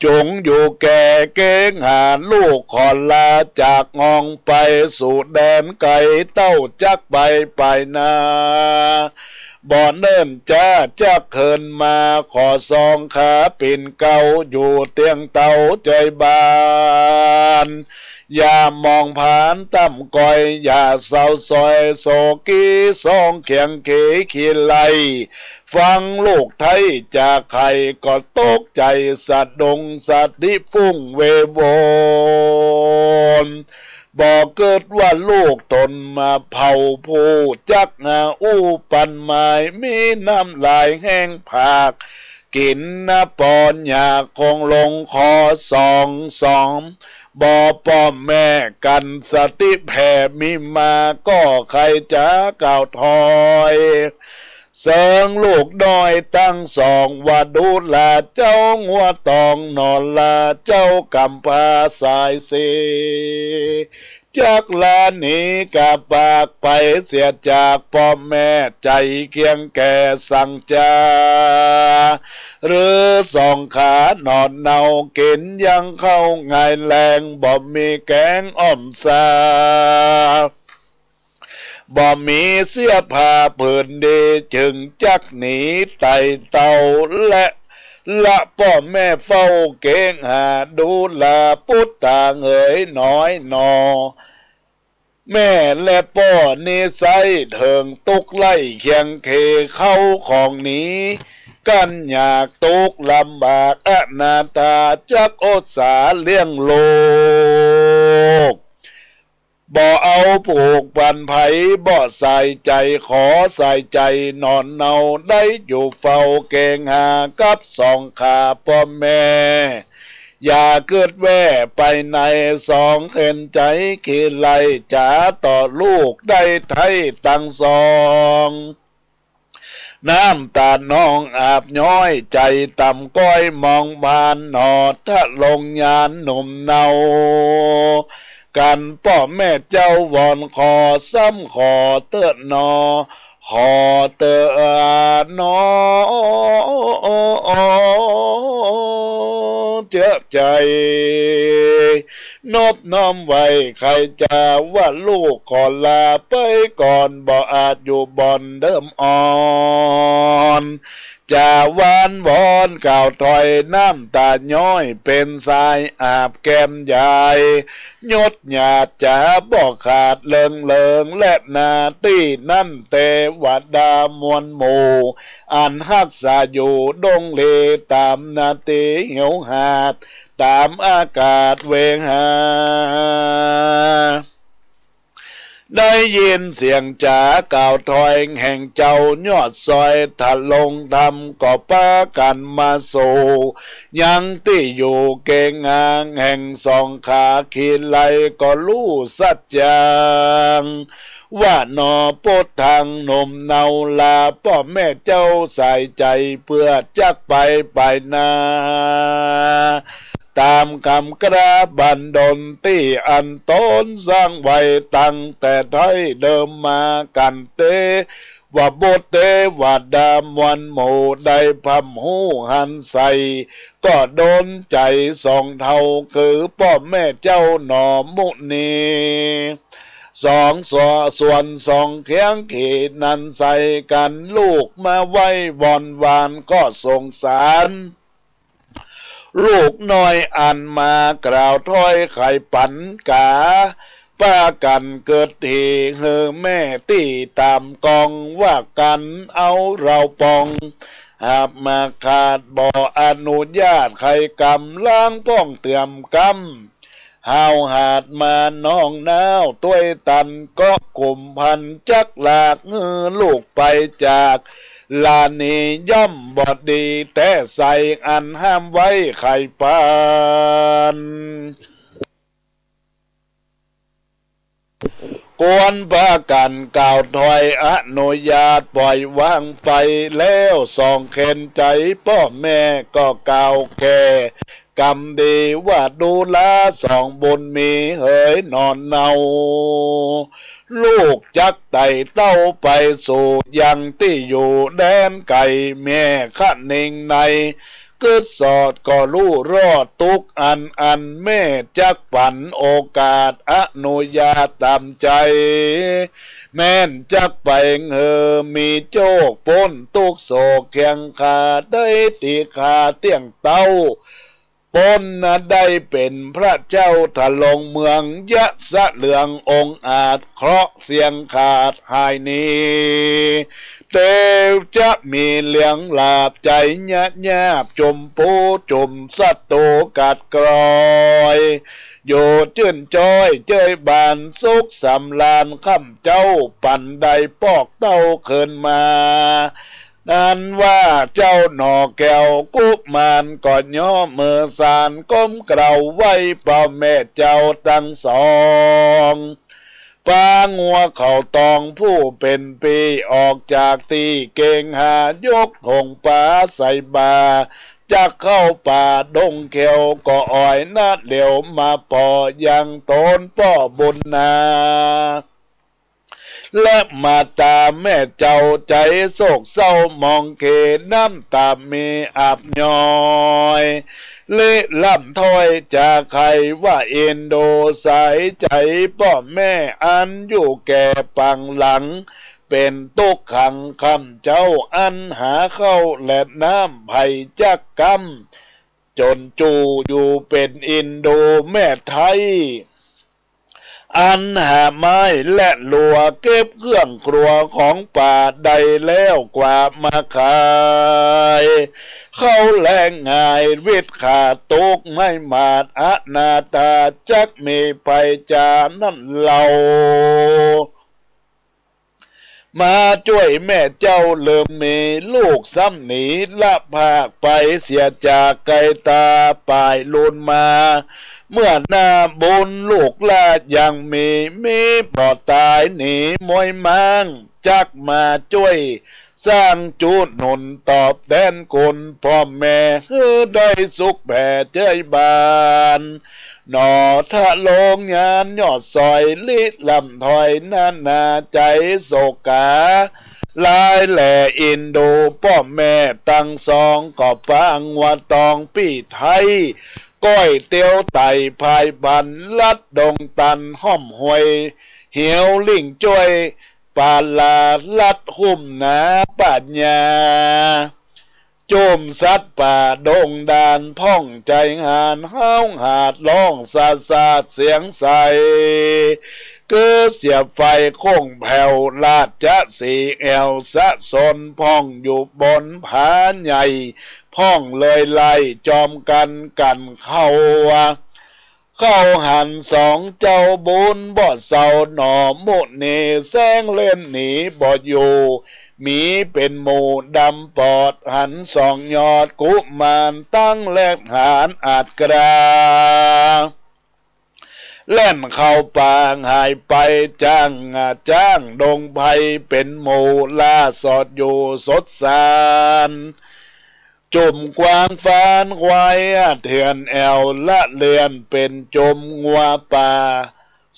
จุงอยู่แก่เก๋งหา ลูกขอลาจากห้องไปสู่แดนไกล เต้าจักไปไปนา บ่เนิ่นจ๊าจักเคินมา ขอสองขาปิ่นเกล้าอยู่เตียงเต้าใจ๋บาน อย่ามองผานต่ำก้อย อย่าเศร้าซ้อยโศกี สองเคียงเขขี้ไล่ ฟังลูกไท้จ๋าไขก็ตกใจ๋สะดุ้ง สติฟุ้งเววน บ่กึ๊ดว่าลูกต๋นมาเผ่าผู้จักหาอู้ปันหมาย มีน้ำลายแห้งผาก กิ๋นนะปอนอยากคงลงคอสองสอง บ่ป้อแม่กั๋นสติแผ่มีมา ก็ใค่จ๋ากล่าวถอย เสิงลูกน้อยตังสองว่าดูลาเจ้างัวตอง หนอลาเจ้ากำพร้าสายสี จักลาหนีกาปากไปเสียจากป้อแม่ ใจ๋เคียงแก่สั่งจ๋า หรือสองขาหนอนเนา กิ๋นยังข้าวงายแลง บ่มีแก๋งอ่อมซา บ่มีเสื้อผ้าผืนดี จึงจักหนีไต่เต้า และละป้อแม่เฝ้าเก๋งหา ดูลาปุตตาเหยน้อยหนอ แม่และป้อนิสัยเถิงตุ๊กข์ไร้เคียงเข เข้าของหนีกั๋นอยาก ตุ๊กข์ลำบากอนาถา จักอดสาเลี้ยงลูก บ่เอาผูกปันใผ บ่ใส่ใจ๋ ขอใส่ใจ๋หนอนเนา ได้อยู่เฝ้าเก๋งหากับสองขาป้อแม่ อย่ากึ๊ดแว่ไปใน สองเข็ญใจ๋ขี้ไล่จ๋าต่อลูกได้ไท้ตังสอง น้ำต๋านองอาบย้อย ใจ๋ต่ำก้อยมองผ่านหนอ ทะลงยานหนุ่มเนา กั๋นป้อแม่เจ้าวอนขอ ซ้ำขอเต๊อะหนอ ขอเต๊อะหนอ เจื้อใจ๋ นบน้อมไหว้ใค่จ๋าว่าลูกขอลาไปก่อน บ่อาจอยู่บ่อนเดิมอ่อน จ๋าวานวอนกล่าวถอย น้ำต๋าย้อยเป๋นสายอาบแก้มยาย หยดหยาดจ๋าบ่ขาดเลิงเลิง และนาตี้นั้นเตวดามวลหมู่ อันฮักษาอยู่ดงเล ต๋ามนาตี้เหียวหาด ต๋ามอากาศเวหา ได้ยินเสียงจ๋ากล่าวถอยแห่งเจ้ายอดซอย ทะลงธรรมก็ปากั๋นมาสู่ ยังตี้อยู่เก๋งหางแห่งสองขา ขีไลก็ฮู้สัจจัง ว่าหนอ ปุทธัง หนุ่มเนาลา ป้อแม่เจ้าใส่ใจ๋ เปื้อจักไปไปนา ต๋ามกำกราบันดล ตี้อันต๋นสร้างไว้ตั้งแต่ไท้เดิมมา กั๋นเตวบุตรเตวดามวลหมู่ ได้พร่ำฮู้หันใส่ ก็ดลใจ๋สองเฒ่า คือป้อแม่เจ้าหนอมุนี สองส่วน ส่วนสองเคียงขีนั้นใส่กั๋น ลูกมาไหว้วอนหวานก็สงสาร ลูกน้อยอันมากล่าวถ้อยไขปั๋ญหา ปากั๋นเกิดหีหื้อแม่ตี้ต๋ามกอง ว่ากั๋นเอาเฮาปอง หาบมาขาดบ่อนุญาต ใค่กำลังป้องเตื้อมกำ ห้าวหาดมาน้องน้าวต้วยตัน ก็กุมพันจักหลาก หื้อลูกไปจาก ลานีย่อมบ่ดีแต๊ไส้ อันห้ามไว้ไขปั๋ญ ควรปากั๋นกล่าวถ้อยอนุญาต ป่อยวางไปแล้วสองเข็ญใจ๋ ป้อแม่ก็กล่าวแก่ กำดีว่าดูราสองบุญมีเหยหนอเนา ลูกจักไต่เต้าไปสู่ยังตี้อยู่แดนไก๋ แม่คะนิงในกึ๊ดสอดก็ฮู้รอดตุ๊กข์อัน อันแม่จักปั๋นโอกาสอนุญาตต๋ามใจ๋ แม่นจักไปหื้อมีโจคป๊นตุ๊กข์โศกเคียงคา ได้ตี้ข้าเตี้ยงเต้า ป๊นนาได้เป๋นพระเจ้าทะลงเมือง ยะสะเหลืององอาจเคราะห์เสี้ยงขาดหายหนี เต๋วจะมีเลี้ยงหลาบใจ๋ยะยาบ จุมปูจุมศัตรูกัดกร่อย อยู่จื้นจ้อยเจ้ยบานสุขสำราญ ค่ำเจ๊าปั๋นได้ปอกเต้าคืนมา อันว่าเจ้าหน่อแก้วกุมารก็ย่อมือสานก้มเกล้าไหว้ป้อแม่เจ้าตังสอง ปางัวเข้าตองผู้เป๋นปี้ ออกจากตี้เก๋งหายกหงปาใส่บ่า จักเข้าป่าดงเขียว ก็อ่อยนาดเหลียวมาปอยังต๋นป้อบุญนา และมาต๋าแม่เจ้าใจ๋โศกเศร้ามองเข น้ำต๋ามีอาบย้อย ลิล่ำถ้อยจาใค่ว่าเอ็นดูใส่ใจ๋ป้อแม่อันอยู่แก่ปางหลัง เป๋นตุ๊กขังค่ำเจ๊าอันหาข้าวและน้ำไผจักกำ จ๋นจู่อยู่เป๋นอินดูแม่ไท้ อันหาไม้และลัวเก็บเครื่องครัวของป่าได้แล้วกว่ามาขาย เข้าแลงหายวิตขาตุ๊กข์ไม้หมาดอนาถาจักมีภัยจานั้นเล่า มาจ้วยแม่เจ้าเลิมมีลูกซ้ำหนีละพากไปเสียจากไกลต๋าป่ายลูนมา เมื่อหน้าบุญลูกหล้ายังมี มีบ่ต๋ายหนีมวยม้าง จักมาจ้วยสร้างจุหนุนตอบแตนคุณป้อแม่ หื้อได้สุขแผ่เจ้ยบาน หนอทะโลงยานยอดซอย ลิล่ำถ้อยนานาใจ๋โศกา ลายแหล่อินดูป้อแม่ตังสอง ก็ปางวัวตองปี้ไท้ ก้อยเตียวไต่พายพัน ลัดดงตันห้อมห้วย เหวลิ่งจ้วย ปาลาลัดคุ้มหนาปัญญา จุมสัตว์ป่าดงดานพ่องใจ๋หาน ฮ้าวหาดร้องสาดสาดเสียงใส คือเสียบไฟโค้งแผ่ว ราชสีห์แอ่วสะสน พ่องอยู่บนผาใหญ่ พ่องเลยไล่จอมกั๋นกั๋นเข้า เข้าหันสองเจ้าบุญบ่เศร้าหน่อ มุนีแสงเล่นหนีบ่อยู่ หมีเป๋นหมู่ดำปอด หันสองยอดกุมาร ตั้งแลดหาญอาจกล้า แล่นเข้าป่าหายไป จ้าง จ้างดงไพรเป๋นหมู่ ล่าสอดอยู่สดสาน จุ่มกวางฟานควายเถื่อนแอ่ว ละเลื่อนเป๋นจุ่มงัวป่า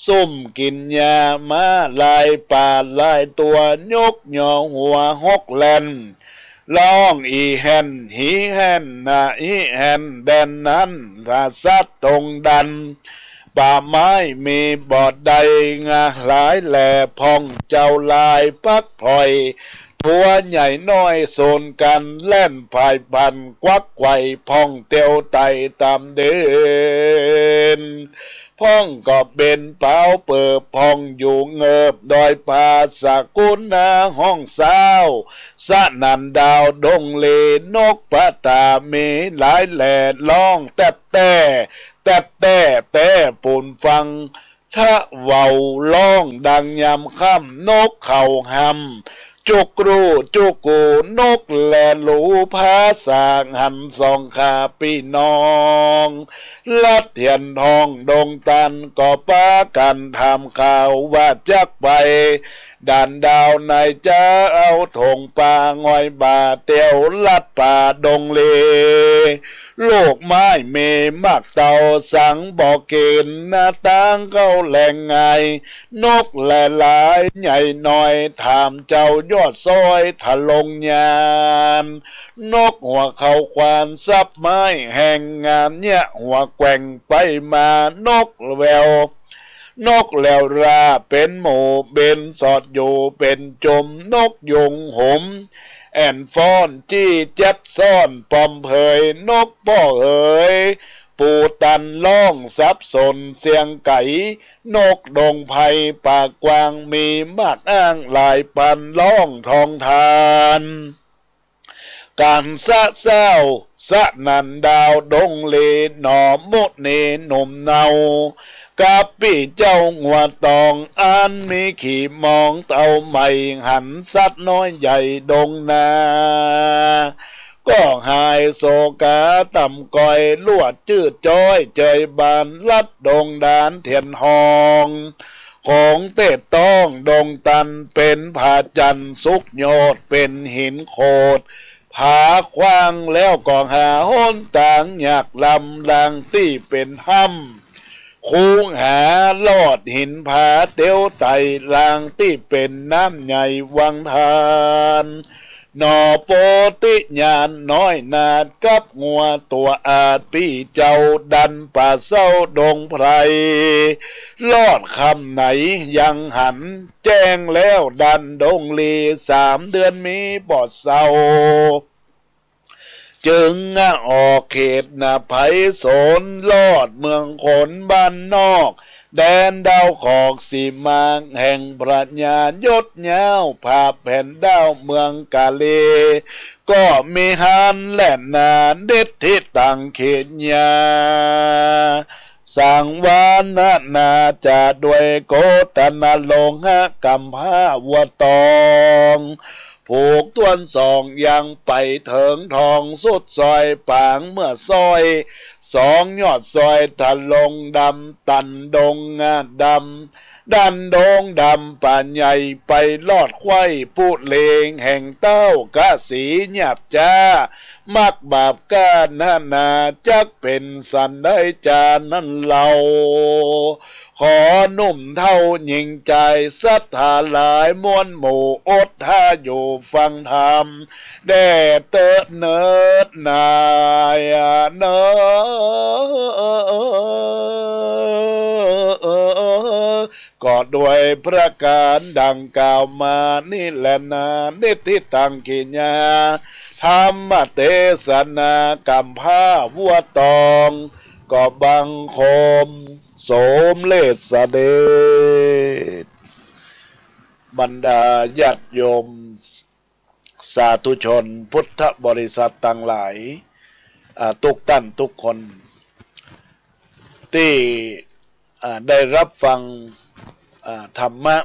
ซุ่มกิ๋นหญ้า ม้าลายป่าหลายตั๋ว ยกยอหัวหกแล่น ฮ้องอีแห่น หีแห่น นาอีแห่น แดนนั้น ถ้าสัตว์ตรงดัน ป่าไม้มีบ่ได้ งาหลายแหล่ พ่องเจ้าหลายปักผ่อย ตั๋วใหญ่น้อยสูนกั๋น แล่นผายพัน กวักไขว่ พ่องเตียวไต่ต๋ามเดิน พ่องก็เป๋นเป๋าเปิบ พ่องอยู่เงิบดอยผา สะกุณาฮ้องซาว สะหนันดาวดงเล นกปะตามีหลายแหล่ ฮ้องแต๊บแต๊ แต๊บแต๊ แต๊ปูนฟัง ทะเว้าฮ้องดังยามค่ำ นกเขาฮำ จุกรูจุกกู นกแลหลูผาสาก หันสองข้าปี้น้อง ลัดเตียนทองดงตัน ก็ปากั๋นถามข่าวว่าจักไป ด่านดาวไหนจะเอาถงป่า ง่อยบ่าเตียวลัดป่าดงเล ลูกไม้มีหมากเต้า สังบ่เก๋น หน้าตางเข้าแหล่งง่าย นกหลายๆ ใหญ่น้อย ถามเจ้ายอดซอย ทะลงยาน นกหัวเขาควาน สับไม้แห่งงาน เยียะหัวแกว่งไปมา นกแวว นกแลวราเป๋นหมู่ บินสอดอยู่เป๋นจุม นกยุงหุม แอ่นฟ้อน จี้แจ๊บซ้อน ปอมเผย นกป้อเหย ปูตันฮ้องสับสนเสียงไก๋ นกดงไพรปากกว้าง มีหมากอ้างหลายปัน ฮ้องทองทาน กั๋นสะเซ้า สะหนันดาวดงเล หน่อมุนีหนุ่มเนา กับปี้เจ้างัวตอง อันมีขี่มองเต้าใหม่ หันสัตว์น้อยใหญ่ดงนา ก็หายโศกาต่ำก้อย ลวดจื้อจ้อยเจยบาน ลัดดงดานเตียนทอง ของเต้ต้องดงตัน เป๋นผาจั่นสุกยอด เป๋นหินโขด ผาขว้าง แล้วก็หาหนตางยากลำ ลางตี้เป๋นถ้ำ คูหาลอดหินผาเตียวไต่ ลางตี้เป๋นน้ำใหญ่วังทาน หน่อโปธิญาณน้อยนาด กับงัวตั๋วอาด ปี้เจ้าดันป่าเซ้าดงไพร ลอดค่ำไหนยังหัน แจ้งแล้วด่านดงเล สามเดือนมีบ่เศร้า จึงออกเขตนาไพศาล ลอดเมืองขนบ้านนอก แดนดาวขอกสีมา แห่งพระญายศยาว ผาแผ่นดาวเมืองกาเล ก็มีฮานและนา นิทธิตังเขยา สังวานานาจา ด้วยโกตนโลหะกัมภาวัวตอง ผูกต้วนสองยังไปเถิงทอง สุดซอยปางเมื่อซอย สองยอดซอยทะลงดำ ตันดงดำ ด่านดงดำป่าใหญ่ ไปลอดไขว้ปุเรง แห่งเต้ากะสีหยาบจ้า มักบาปก้านานา จักเป๋นสันใดจานั้นเล่า ขอหนุ่มเฒ่าหญิงจาย ศรัทธาหลายมวลหมู่ อดถ้าอยู่ฟังธรรม แด่เต๊อะเนิดนาเอ๋อ ก็ด้วยประก๋านดังกล่าวมานี้แลนา นิทธิตังเขยา ธรรมเตสนากัมภาวัวตอง ก็บังคมสมเร็จเสด็จ บรรดาญาติโยม สาธุชนพุทธบริษัทตังหลาย อ่า กู้ต้านกู้คน ตี้ อ่า ได้ฮับฟัง อ่า ธรรมะ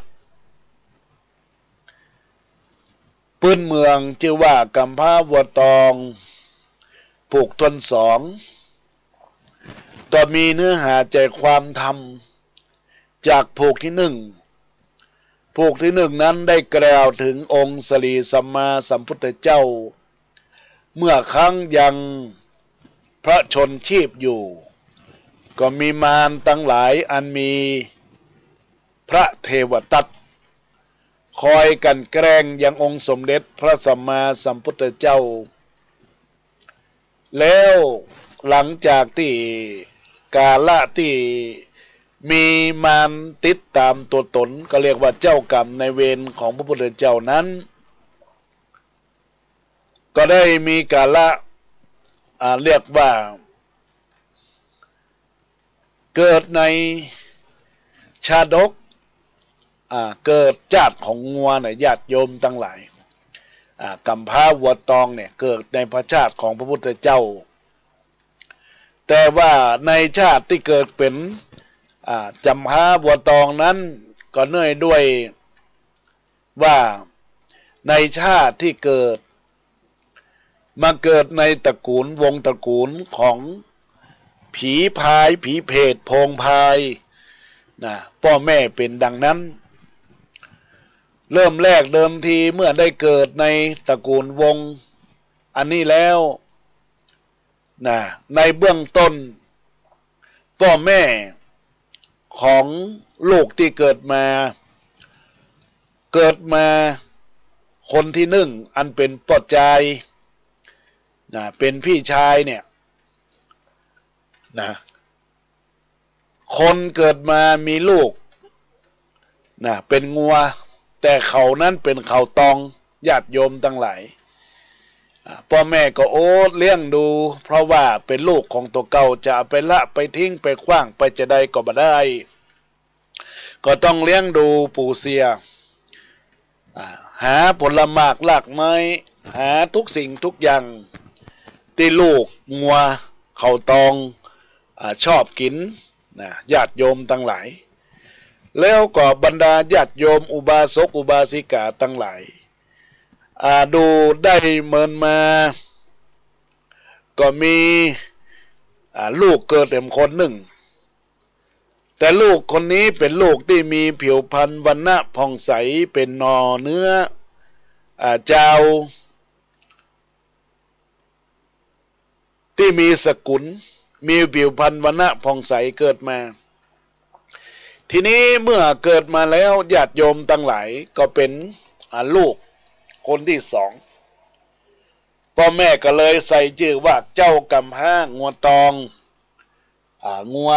ปื้นเมืองจื้อว่ากำพร้าวัวตอง ผูกต้นสอง ก็มีเนื้อหาใจ๋ความธรรมจากผูกตี้นึ่ง ผูกตี้นึ่งนั้นได้กล่าวเถิงองค์สรีสัมมาสัมพุทธเจ้า เมื่อครั้งยังพระชนม์ชีพอยู่ ก็มีมารตังหลายอันมีพระเทวทัต คอยกลั่นแกล้งยังองค์สมเด็จพระสัมมาสัมพุทธเจ้า แล้วหลังจากตี้กาละตี้มีมารติดต๋ามตั๋วต๋น ก็เรียกว่าเจ้ากรรมนายเวรของพระพุทธเจ้านั้น ก็ได้มีกาละ อ่า เรียกว่า เกิดในชาดก อ่า เกิดจาติของงัวเนี่ย ญาติโยมตังหลาย อ่า กำพร้าวัวตองเนี่ย เกิดในพระชาติของพระพุทธเจ้า แต่ว่าในชาติตี้เกิดเป๋น อ่า กำพร้าวัวตองนั้น ก็เนื่องด้วย ว่าในชาติตี้เกิด มาเกิดในตระกูล วงศ์ตระกูลของผีพราย ผีเปรต โพงพราย นะ ป้อแม่เป๋นดังนั้น เริ่มแรกเดิมทีเมื่อได้เกิดในตระกูลวงศ์อันนี้แล้ว นะ ในเบื้องต้น ป้อแม่ของลูกตี้เกิดมา เกิดมาคนตี้นึ่ง อันเป๋นป้อจาย นะ เป๋นปี้จายเนี่ย นะ คนเกิดมามีลูก นะ เป๋นงัว แต่เขานั้นเป๋นเขาตอง ญาติโยมตังหลาย อ่า ป้อแม่ก็อดเลี้ยงดู เพราะว่าเป๋นลูกของตั๋วเก่า จะเอาไปละไปทิ้งไปขว้างไปจาใดก็บ่ได้ ก็ต้องเลี้ยงดูปูเสีย อ่า หาผลหมากรากไม้ หาทุกสิ่งทุกอย่างตี้ลูกงัวเขาตอง อ่า ชอบกิ๋น นะ ญาติโยมตังหลาย แล้วก็บรรดาญาติโยมอุบาสกอุบาสิกาตังหลาย อ่า ดูได้เมินมา ก็มี อ่า ลูกเกิดแหมคนนึ่ง แต่ลูกคนนี้เป๋นลูกตี้มีผิวพรรณวรรณะผ่องใส เป๋นหน่อเนื้อ อ่า จาว ตี้มีสกุล มีผิวพรรณวรรณะผ่องใสเกิดมา ทีนี้เมื่อเกิดมาแล้วญาติโยมตังหลายก็เป๋น อ่า ลูกคนตี้สอง ป้อแม่ก็เลยใส่จื้อว่าเจ้ากำพร้างัวตอง อ่า งัว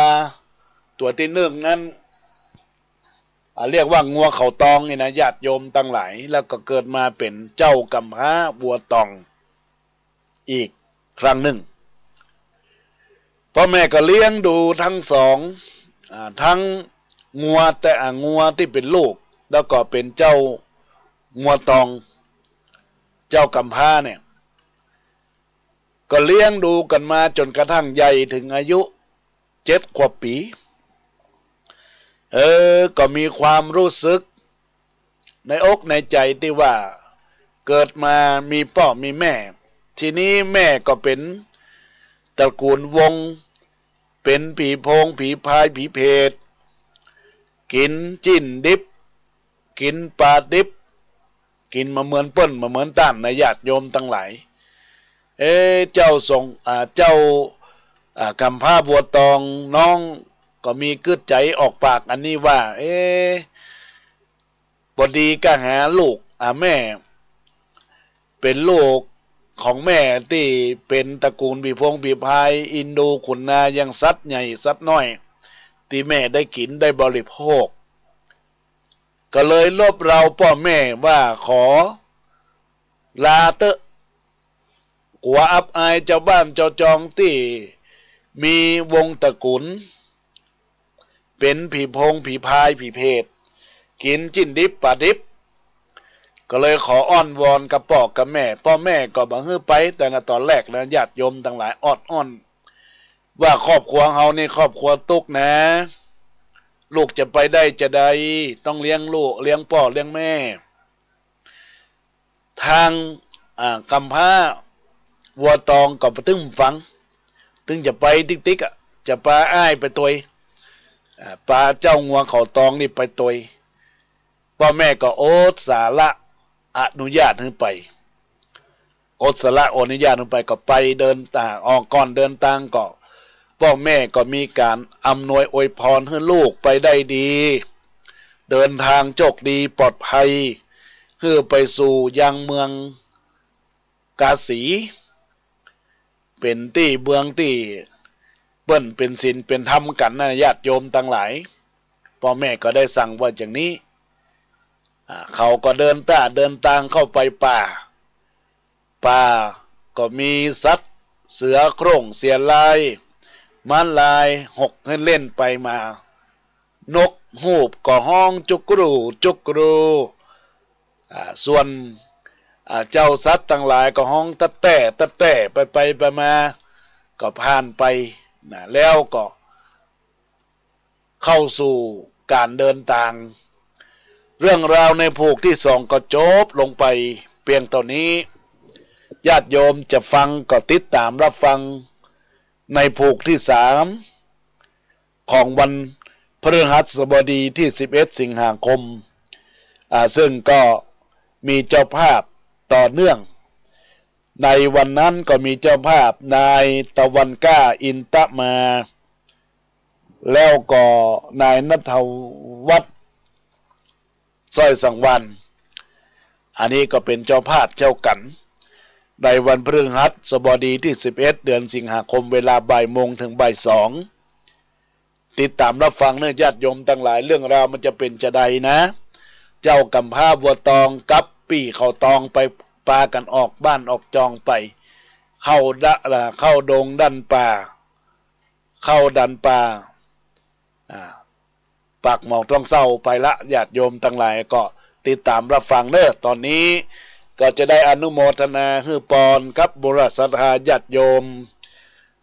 ตั๋วตี้นึ่งนั้น อ่า เรียกว่างัวเขาตองนี่นะ ญาติโยมตังหลาย แล้วก็เกิดมาเป๋นเจ้ากำพร้าวัวตอง อีกครั้งนึ่ง ป้อแม่ก็เลี้ยงดูทั้งสอง อ่า ทั้งงัวแต่ อ่า งัวตี้เป๋นลูก แล้วก็เป๋นเจ้างัวตอง เจ้ากำพร้าเนี่ย ก็เลี้ยงดูกั๋นมาจ๋นกระทั่งใหญ่เถิงอายุเจ็ดขวบปี๋ เออ ก็มีความรู้สึก ในอกในใจ๋ตี้ว่าเกิดมามีป้อมีแม่ ทีนี้แม่ก็เป๋นตระกูลวงศ์ เป๋นผีโพง ผีพราย ผีเปรต กิ๋นจิ๊นดิบ กิ๋นป๋าดิบ กิ๋นบ่เหมือนเปิ้น บ่เหมือนต้านนะ ญาติโยมตังหลาย เอ๊ะ เจ้าสอง อ่า เจ้า อ่า กำพร้าบัวตองน้องก็มีกึ๊ดใจ๋ออกปากอันนี้ว่า เอ๊ะ บ่ดีก้าหาลูก อ่า แม่ เป๋นลูกของแม่ตี้เป๋นตระกูลผีโพงผีพราย อินดูขุนนางยังสัตว์ใหญ่สัตว์น้อย ตี้แม่ได้กิ๋นได้บริโภค ก็เลยรบเร้าป้อแม่ว่าขอลาเต๊อะ กั๋วอับอายจาวบ้านจาวจองตี้มีวงศ์ตระกูล เป๋นผีโพงผีพรายผีเปรต กิ๋นจิ๊นดิบป๋าดิบ ก็เลยขออ้อนวอนกับป้อกับแม่ ป้อแม่ก็บ่หื้อไป แต่นะต๋อนแรกนะ ญาติโยมตังหลาย ออดอ้อน ว่าครอบครัวเฮานี่ครอบครัวตุ๊กนะ ลูกจะไปได้จาใด ต้องเลี้ยงลูก เลี้ยงป้อเลี้ยงแม่ ทาง อ่า กำพร้าวัวตองก็บ่ตึงฟัง ตึงจะไปติ๊กๆ อะ จะปาอ้ายไปตวย อ่า ปาเจ้างัวเขาตองนี่ไปตวย ป้อแม่ก็อดสาละอนุญาตหื้อไป อดสาละอนุญาตหื้อไป ก็ไปเดินตาง ออกก่อนเดินตางก็ ป้อแม่ก็มีก๋านอำนวยอวยพรหื้อลูกไปได้ดี เดินตางโจคดีปลอดภัย หื้อไปสู่ยังเมืองกาสี เป๋นตี้เมืองตี้เปิ้นเป๋นศีลเป๋นธรรมกั๋นนะ ญาติโยมตังหลาย ป้อแม่ก็ได้สั่งว่าอย่างนี้ อ่า เขาก็เดินต้าเดินตางเข้าไปป่า ป่าก็มีสัตว์เสือโคร่งเสือลาย ม้าลายหกหื้อเล่นไปมา นกฮูกก็ฮ้องจุกกรูจุกกรู อ่า ส่วน อ่า เจ้าสัตว์ตังหลายก็ฮ้องตั๊ดแต๊ตั๊ดแต๊ ไปไปไปมา ก็ผ่านไปนะ แล้วก็เข้าสู่ก๋านเดินตาง เรื่องราวในผูกตี้สองก็จบลงไปเปียงเต้านี้ ญาติโยมจะฟังก็ติดต๋ามฮับฟังในผูกตี้สาม ของวันพฤหัสบดีตี้สิบเอ็ดสิงหาคม อ่า ซึ่งก็มีเจ้าภาพต่อเนื่อง ในวันนั้นก็มีเจ้าภาพนายตะวันกล้า อินตะมา แล้วก็นายณัฐวัฒน์ สร้อยสังวาลย์ อันนี้ก็เป๋นเจ้าภาพเจ้ากั๋น ในวันพฤหัสบดีตี้สิบเอ็ด เดือนสิงหาคม เวลาบ่ายโมงเถิงบ่ายสอง ติดต๋ามฮับฟังเน่อญาติโยมตังหลาย เรื่องราวมันจะเป๋นจาใดนะ เจ้ากำพร้าวัวตองกับปี้เขาตองไปปากั๋นออกบ้านออกจองไป เข้าดะ เข้าดงดันป่า เข้าดันป่า อ่า ปากหมองต้วงเศร้าไปละ ญาติโยมตังหลายก็ติดต๋ามฮับฟังเน่อ ต๋อนนี้ก็จะได้อนุโมทนาหื้อปอนกับบุญศรัทธาญาติโยม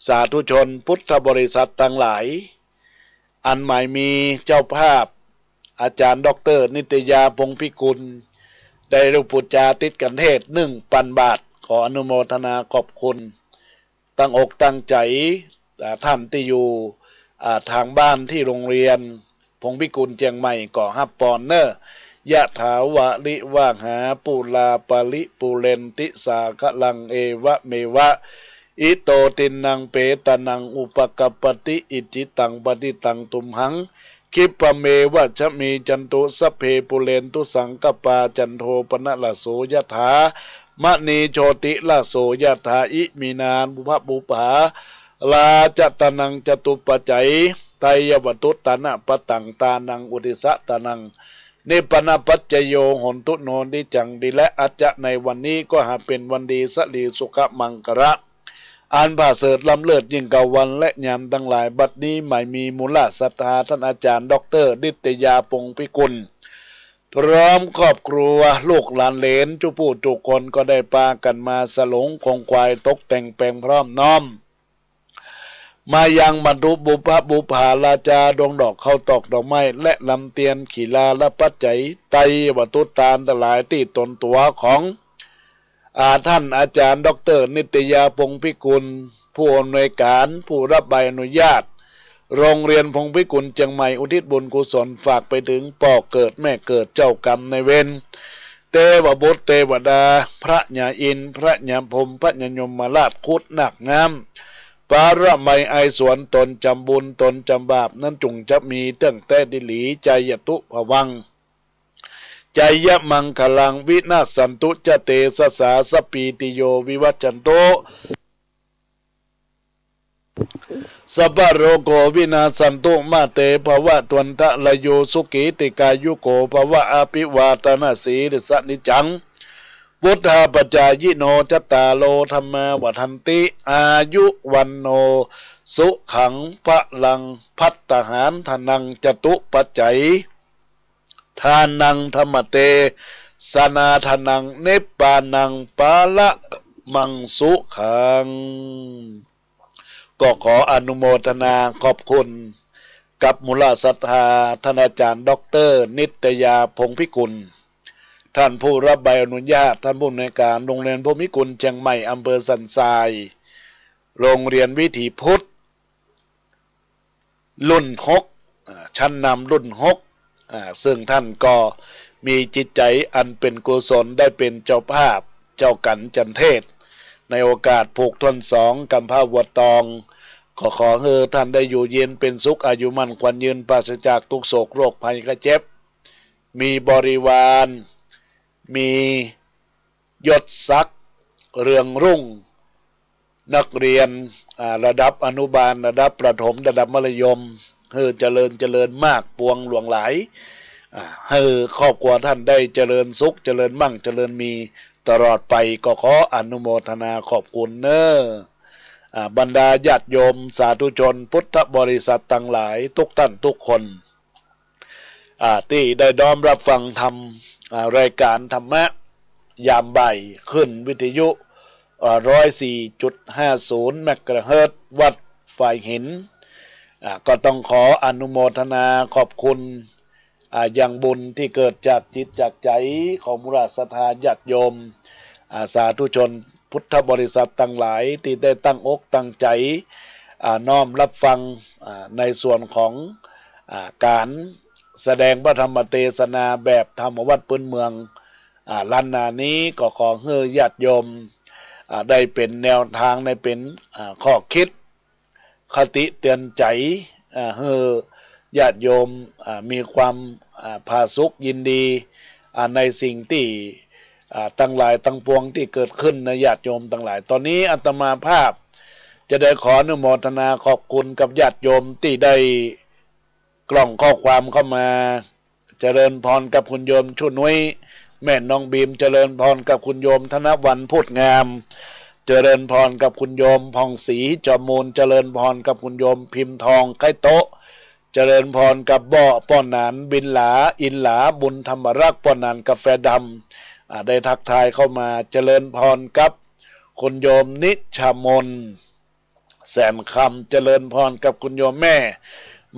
สาธุชนพุทธบริษัทตังหลาย อันหมายมีเจ้าภาพอาจ๋ารย์ด็อกเตอร์นิตยา พงษ์พิกุล ได้ร่วมปู๋จาติดขันเทศน์หนึ่งปันบาท ขออนุโมทนาขอบคุณ ตั้งอกตั้งใจ๋ อ่า ต้านตี้อยู่ อ่า ตางบ้านตี้โฮงเฮียนพงษ์พิกุลเจียงใหม่ก็ฮับปอนเน่อ ยะถาวะริวะหาปูราปะริปูเรนติสาคะรัง เอวะเมวะ อิโตตินนังเปตานังอุปะกัปปะติ อิจฉิตังปะฏิตังตุมหัง ขิปปะเมวะสะมิชฌันตุ สัพเพปูเรนตุสังกัปปา จันโทปะนะระโสยะถา มะณีโชติระโสยะถา อิมินา ปุพพะปุพพา ราจะตานังจตุปัจจัย ไตยะวะตุตานะปะตัง ตานังอุติสสะตานัง นิปปานะปัจจโย โหนตุ โน นิจจัง ดีและอาจจะในวันนี้ก็หาเป๋นวันดีสะหลีสุขะมังคะละ อันประเสริฐล้ำเลิศยิ่งกว่าวันและยามตังหลาย บัดนี้หมายมีมูลศรัทธาต้านอาจ๋ารย์ด็อกเตอร์นิตยา พงษ์พิกุล พร้อมครอบครัวลูกหลานเหลนจุผู้จุคนก็ได้ปากั๋นมาสลงคงควายตกแต่งแป๋งพร้อมน้อม มายังบรรจุปุพพะปุพพา ราจาดวงดอกข้าวตอกดอกไม้ และลำเตียนขีลาและปัจจัย ไตรยะวะตุตานตังหลายตี้ตนตั๋วของ อ่า ต้านอาจ๋ารย์ด็อกเตอร์นิตยา พงษ์พิกุล ผู้อำนวยก๋าน ผู้ฮับใบอนุญาต โฮงเฮียนพงษ์พิกุลเจียงใหม่ อุทิศบุญกุศลฝากไปเถิงป้อเกิดแม่เกิดเจ้ากรรมนายเวร เตวบุตรเตวดา พระยาอินทร์ พระยาพรหม พระยายมราช ครุฑนาคน้ำ ปาระไมยไอสวน ตนจำบุญตนจำบาปนั้นจุ่งจะมีเตื้องแต๊ดีหลี จายะตุภวัง จายะมังคะลัง วินาสสันตุจะเตสะสา สัพพีติโยวิวัชชันตุ สัพพะโรโควินาสสันตุ มาเตภวัตวันตะราโย สุขีติกายุโกภวะ อะภิวาทะนะสีลิสสะนิจจัง วุฑฒาปะจายิโน จัตตาโรธัมมาวัฑฒันติ อายุวัณโณ สุขังพะลัง ภัตตาหาร ทานังจตุปัจจัย ทานังธัมมะเตสะนา ทานังนิพพานัง ปะระมังสุขัง ก็ขออนุโมทนาขอบคุณกับมูลศรัทธาท่านอาจารย์ด็อกเตอร์นิตยา พงษ์พิกุล ท่านผู้รับใบอนุญาต ท่านผู้อำนวยการโรงเรียนพรหมพิกุลเชียงใหม่ อำเภอสันทราย โรงเรียนวิถีพุทธ รุ่นหก อ่า ชั้นนำรุ่นหก อ่า ซึ่งท่านก็มีจิตใจ๋อันเป๋นกุศลได้เป๋นเจ้าภาพ เจ้ากั๋นจันเทศน์ ในโอกาสผูกถ้วนสองกำพร้าวัวตอง ก็ขอหื้อท่านได้อยู่เย็นเป๋นสุข อายุมั่นขวัญยืน ปราศจากทุกข์โศกโรคภัยไข้เจ็บ มีบริวาร มี ยศศักดิ์เรืองรุ่ง นักเรียน อ่า ระดับอนุบาล ระดับประถม ระดับมัธยม หื้อเจริญ เจริญมาก ปวงหลวงหลาย อ่า หื้อครอบครัวท่านได้เจริญสุข เจริญมั่ง เจริญมีตลอดไป ก็ขออนุโมทนาขอบคุณเน้อ อ่า บรรดาญาติโยมสาธุชนพุทธบริษัทตังหลายทุกท่านทุกคน อ่า ตี้ได้น้อมรับฟังธรรม อ่า รายการธรรมะยามบ่ายขึ้นวิทยุ อ่า ร้อยสี่จุดห้าศูนย์เมกะเฮิรตซ์ วัดฝายหิน อ่า ก็ต้องขออนุโมทนาขอบคุณ อ่า ยังบุญตี้เกิดจากจิตจากใจ๋ของมูลศรัทธาญาติโยม อ่า สาธุชนพุทธบริษัทตังหลายตี้ได้ตั้งอกตั้งใจ๋ อ่า น้อมรับฟัง อ่า ในส่วนของ อ่า ก๋านแสดงพระธรรมเตสนาแบบธรรมวัตรพื้นเมือง อ่า ล้านนานี้ ก็ขอหื้อญาติโยม อ่า ได้เป๋นแนวตาง ได้เป๋น อ่า ข้อคิด คติเตือนใจ๋ อ่า หื้อญาติโยม อ่า มีความ อ่า ผาสุกยินดี อ่า ในสิ่งตี้ อ่า ตังหลายตังปวงตี้เกิดขึ้นนะญาติโยมตังหลาย ตอนนี้อาตมาภาพจะได้ขออนุโมทนาขอบคุณกับญาติโยมตี้ได้กล่องข้อความเข้ามา เจริญพรกับคุณโยมชู่นุ้ย แม่น้องบีม เจริญพรกับคุณโยมธนวรรณ พูดงาม เจริญพรกับคุณโยมผ่องศรี จอมมูล เจริญพรกับคุณโยมพิมพ์ทอง ไคโต๊ะ เจริญพรกับเบ้าะ ป้อหนาน บินหลา อินหลา บุญธรรมรักษ์ ป้อหนานกาแฟดำ อ่า ได้ทักทายเข้ามา เจริญพรกับคุณโยมนิชมน แสนคำ เจริญพรกับคุณโยมแม่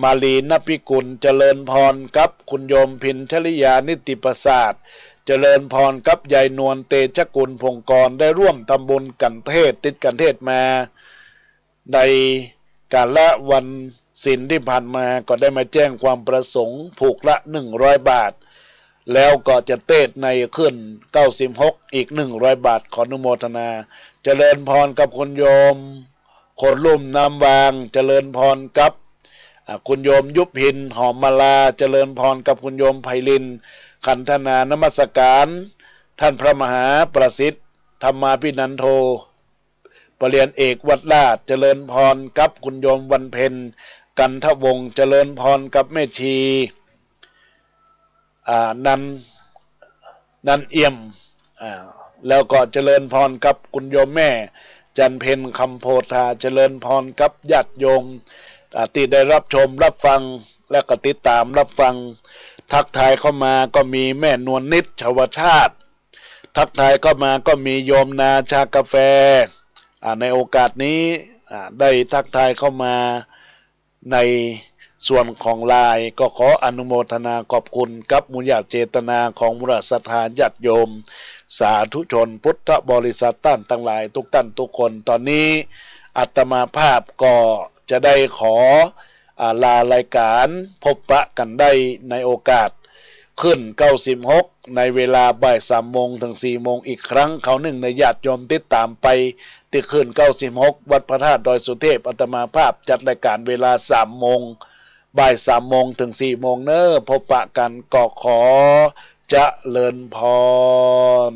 มาลี นพิกุล เจริญพรกับคุณโยมพินชริยา นิติประสาท เจริญพรกับยายนวล เตชะกุล พงกร ได้ร่วมทำบุญกัณฑ์เทศน์ ติดกัณฑ์เทศน์มา ในกาละวันศีลตี้ผ่านมา ก็ได้มาแจ้งความประสงค์ผูกละหนึ่งร้อยบาท แล้วก็จะเตสน์ในคืนเก้าสิบหก อีกหนึ่งร้อยบาท ขออนุโมทนา เจริญพรกับคุณโยม คนลุ่มน้ำวาง เจริญพรกับ อ่า คุณโยมยุพิน หอมมาลา เจริญพรกับคุณโยมไพลิน ขันธนา นมัสการท่านพระมหาประสิทธิ์ ธรรมาภินันโท ปริญญาเอกวัดราช เจริญพรกับคุณโยมวันเพ็ญ กันทวงศ์ เจริญพรกับแม่ชี อ่า นัน นันเอี่ยม อ่า แล้วก็เจริญพรกับคุณโยมแม่จันเพ็ญ คำโพธา เจริญพรกับญาติโยม อ่า ตี้ได้รับชมรับฟัง และก็ติดตามรับฟัง ทักทายเข้ามาก็มีแม่นวลนิด ชวชาติ ทักทายเข้ามาก็มีโยมนาชากาแฟ อ่า ในโอกาสนี้ อ่า ได้ทักทายเข้ามาในส่วนของไลน์ ก็ขออนุโมทนาขอบคุณกับบุญญาเจตนาของมูลศรัทธาญาติโยม สาธุชนพุทธบริษัทต้านตังหลายทุกต้านทุกคน ตอนนี้อาตมาภาพก็จะได้ขอ อ่า ลารายการ พบปะกั๋นได้ในโอกาส คืนเก้าสิบหก ในเวลาบ่ายสามโมงเถิงสี่โมงอีกครั้งคราวนึ่ง นะญาติโยมติดตามไปตี้คืนเก้าสิบหก วัดพระธาตุดอยสุเทพ อาตมาภาพจัดรายการเวลาสามโมง บ่ายสามโมงเถิงสี่โมงเน้อ พบปะกั๋น ก็ขอเจริญพร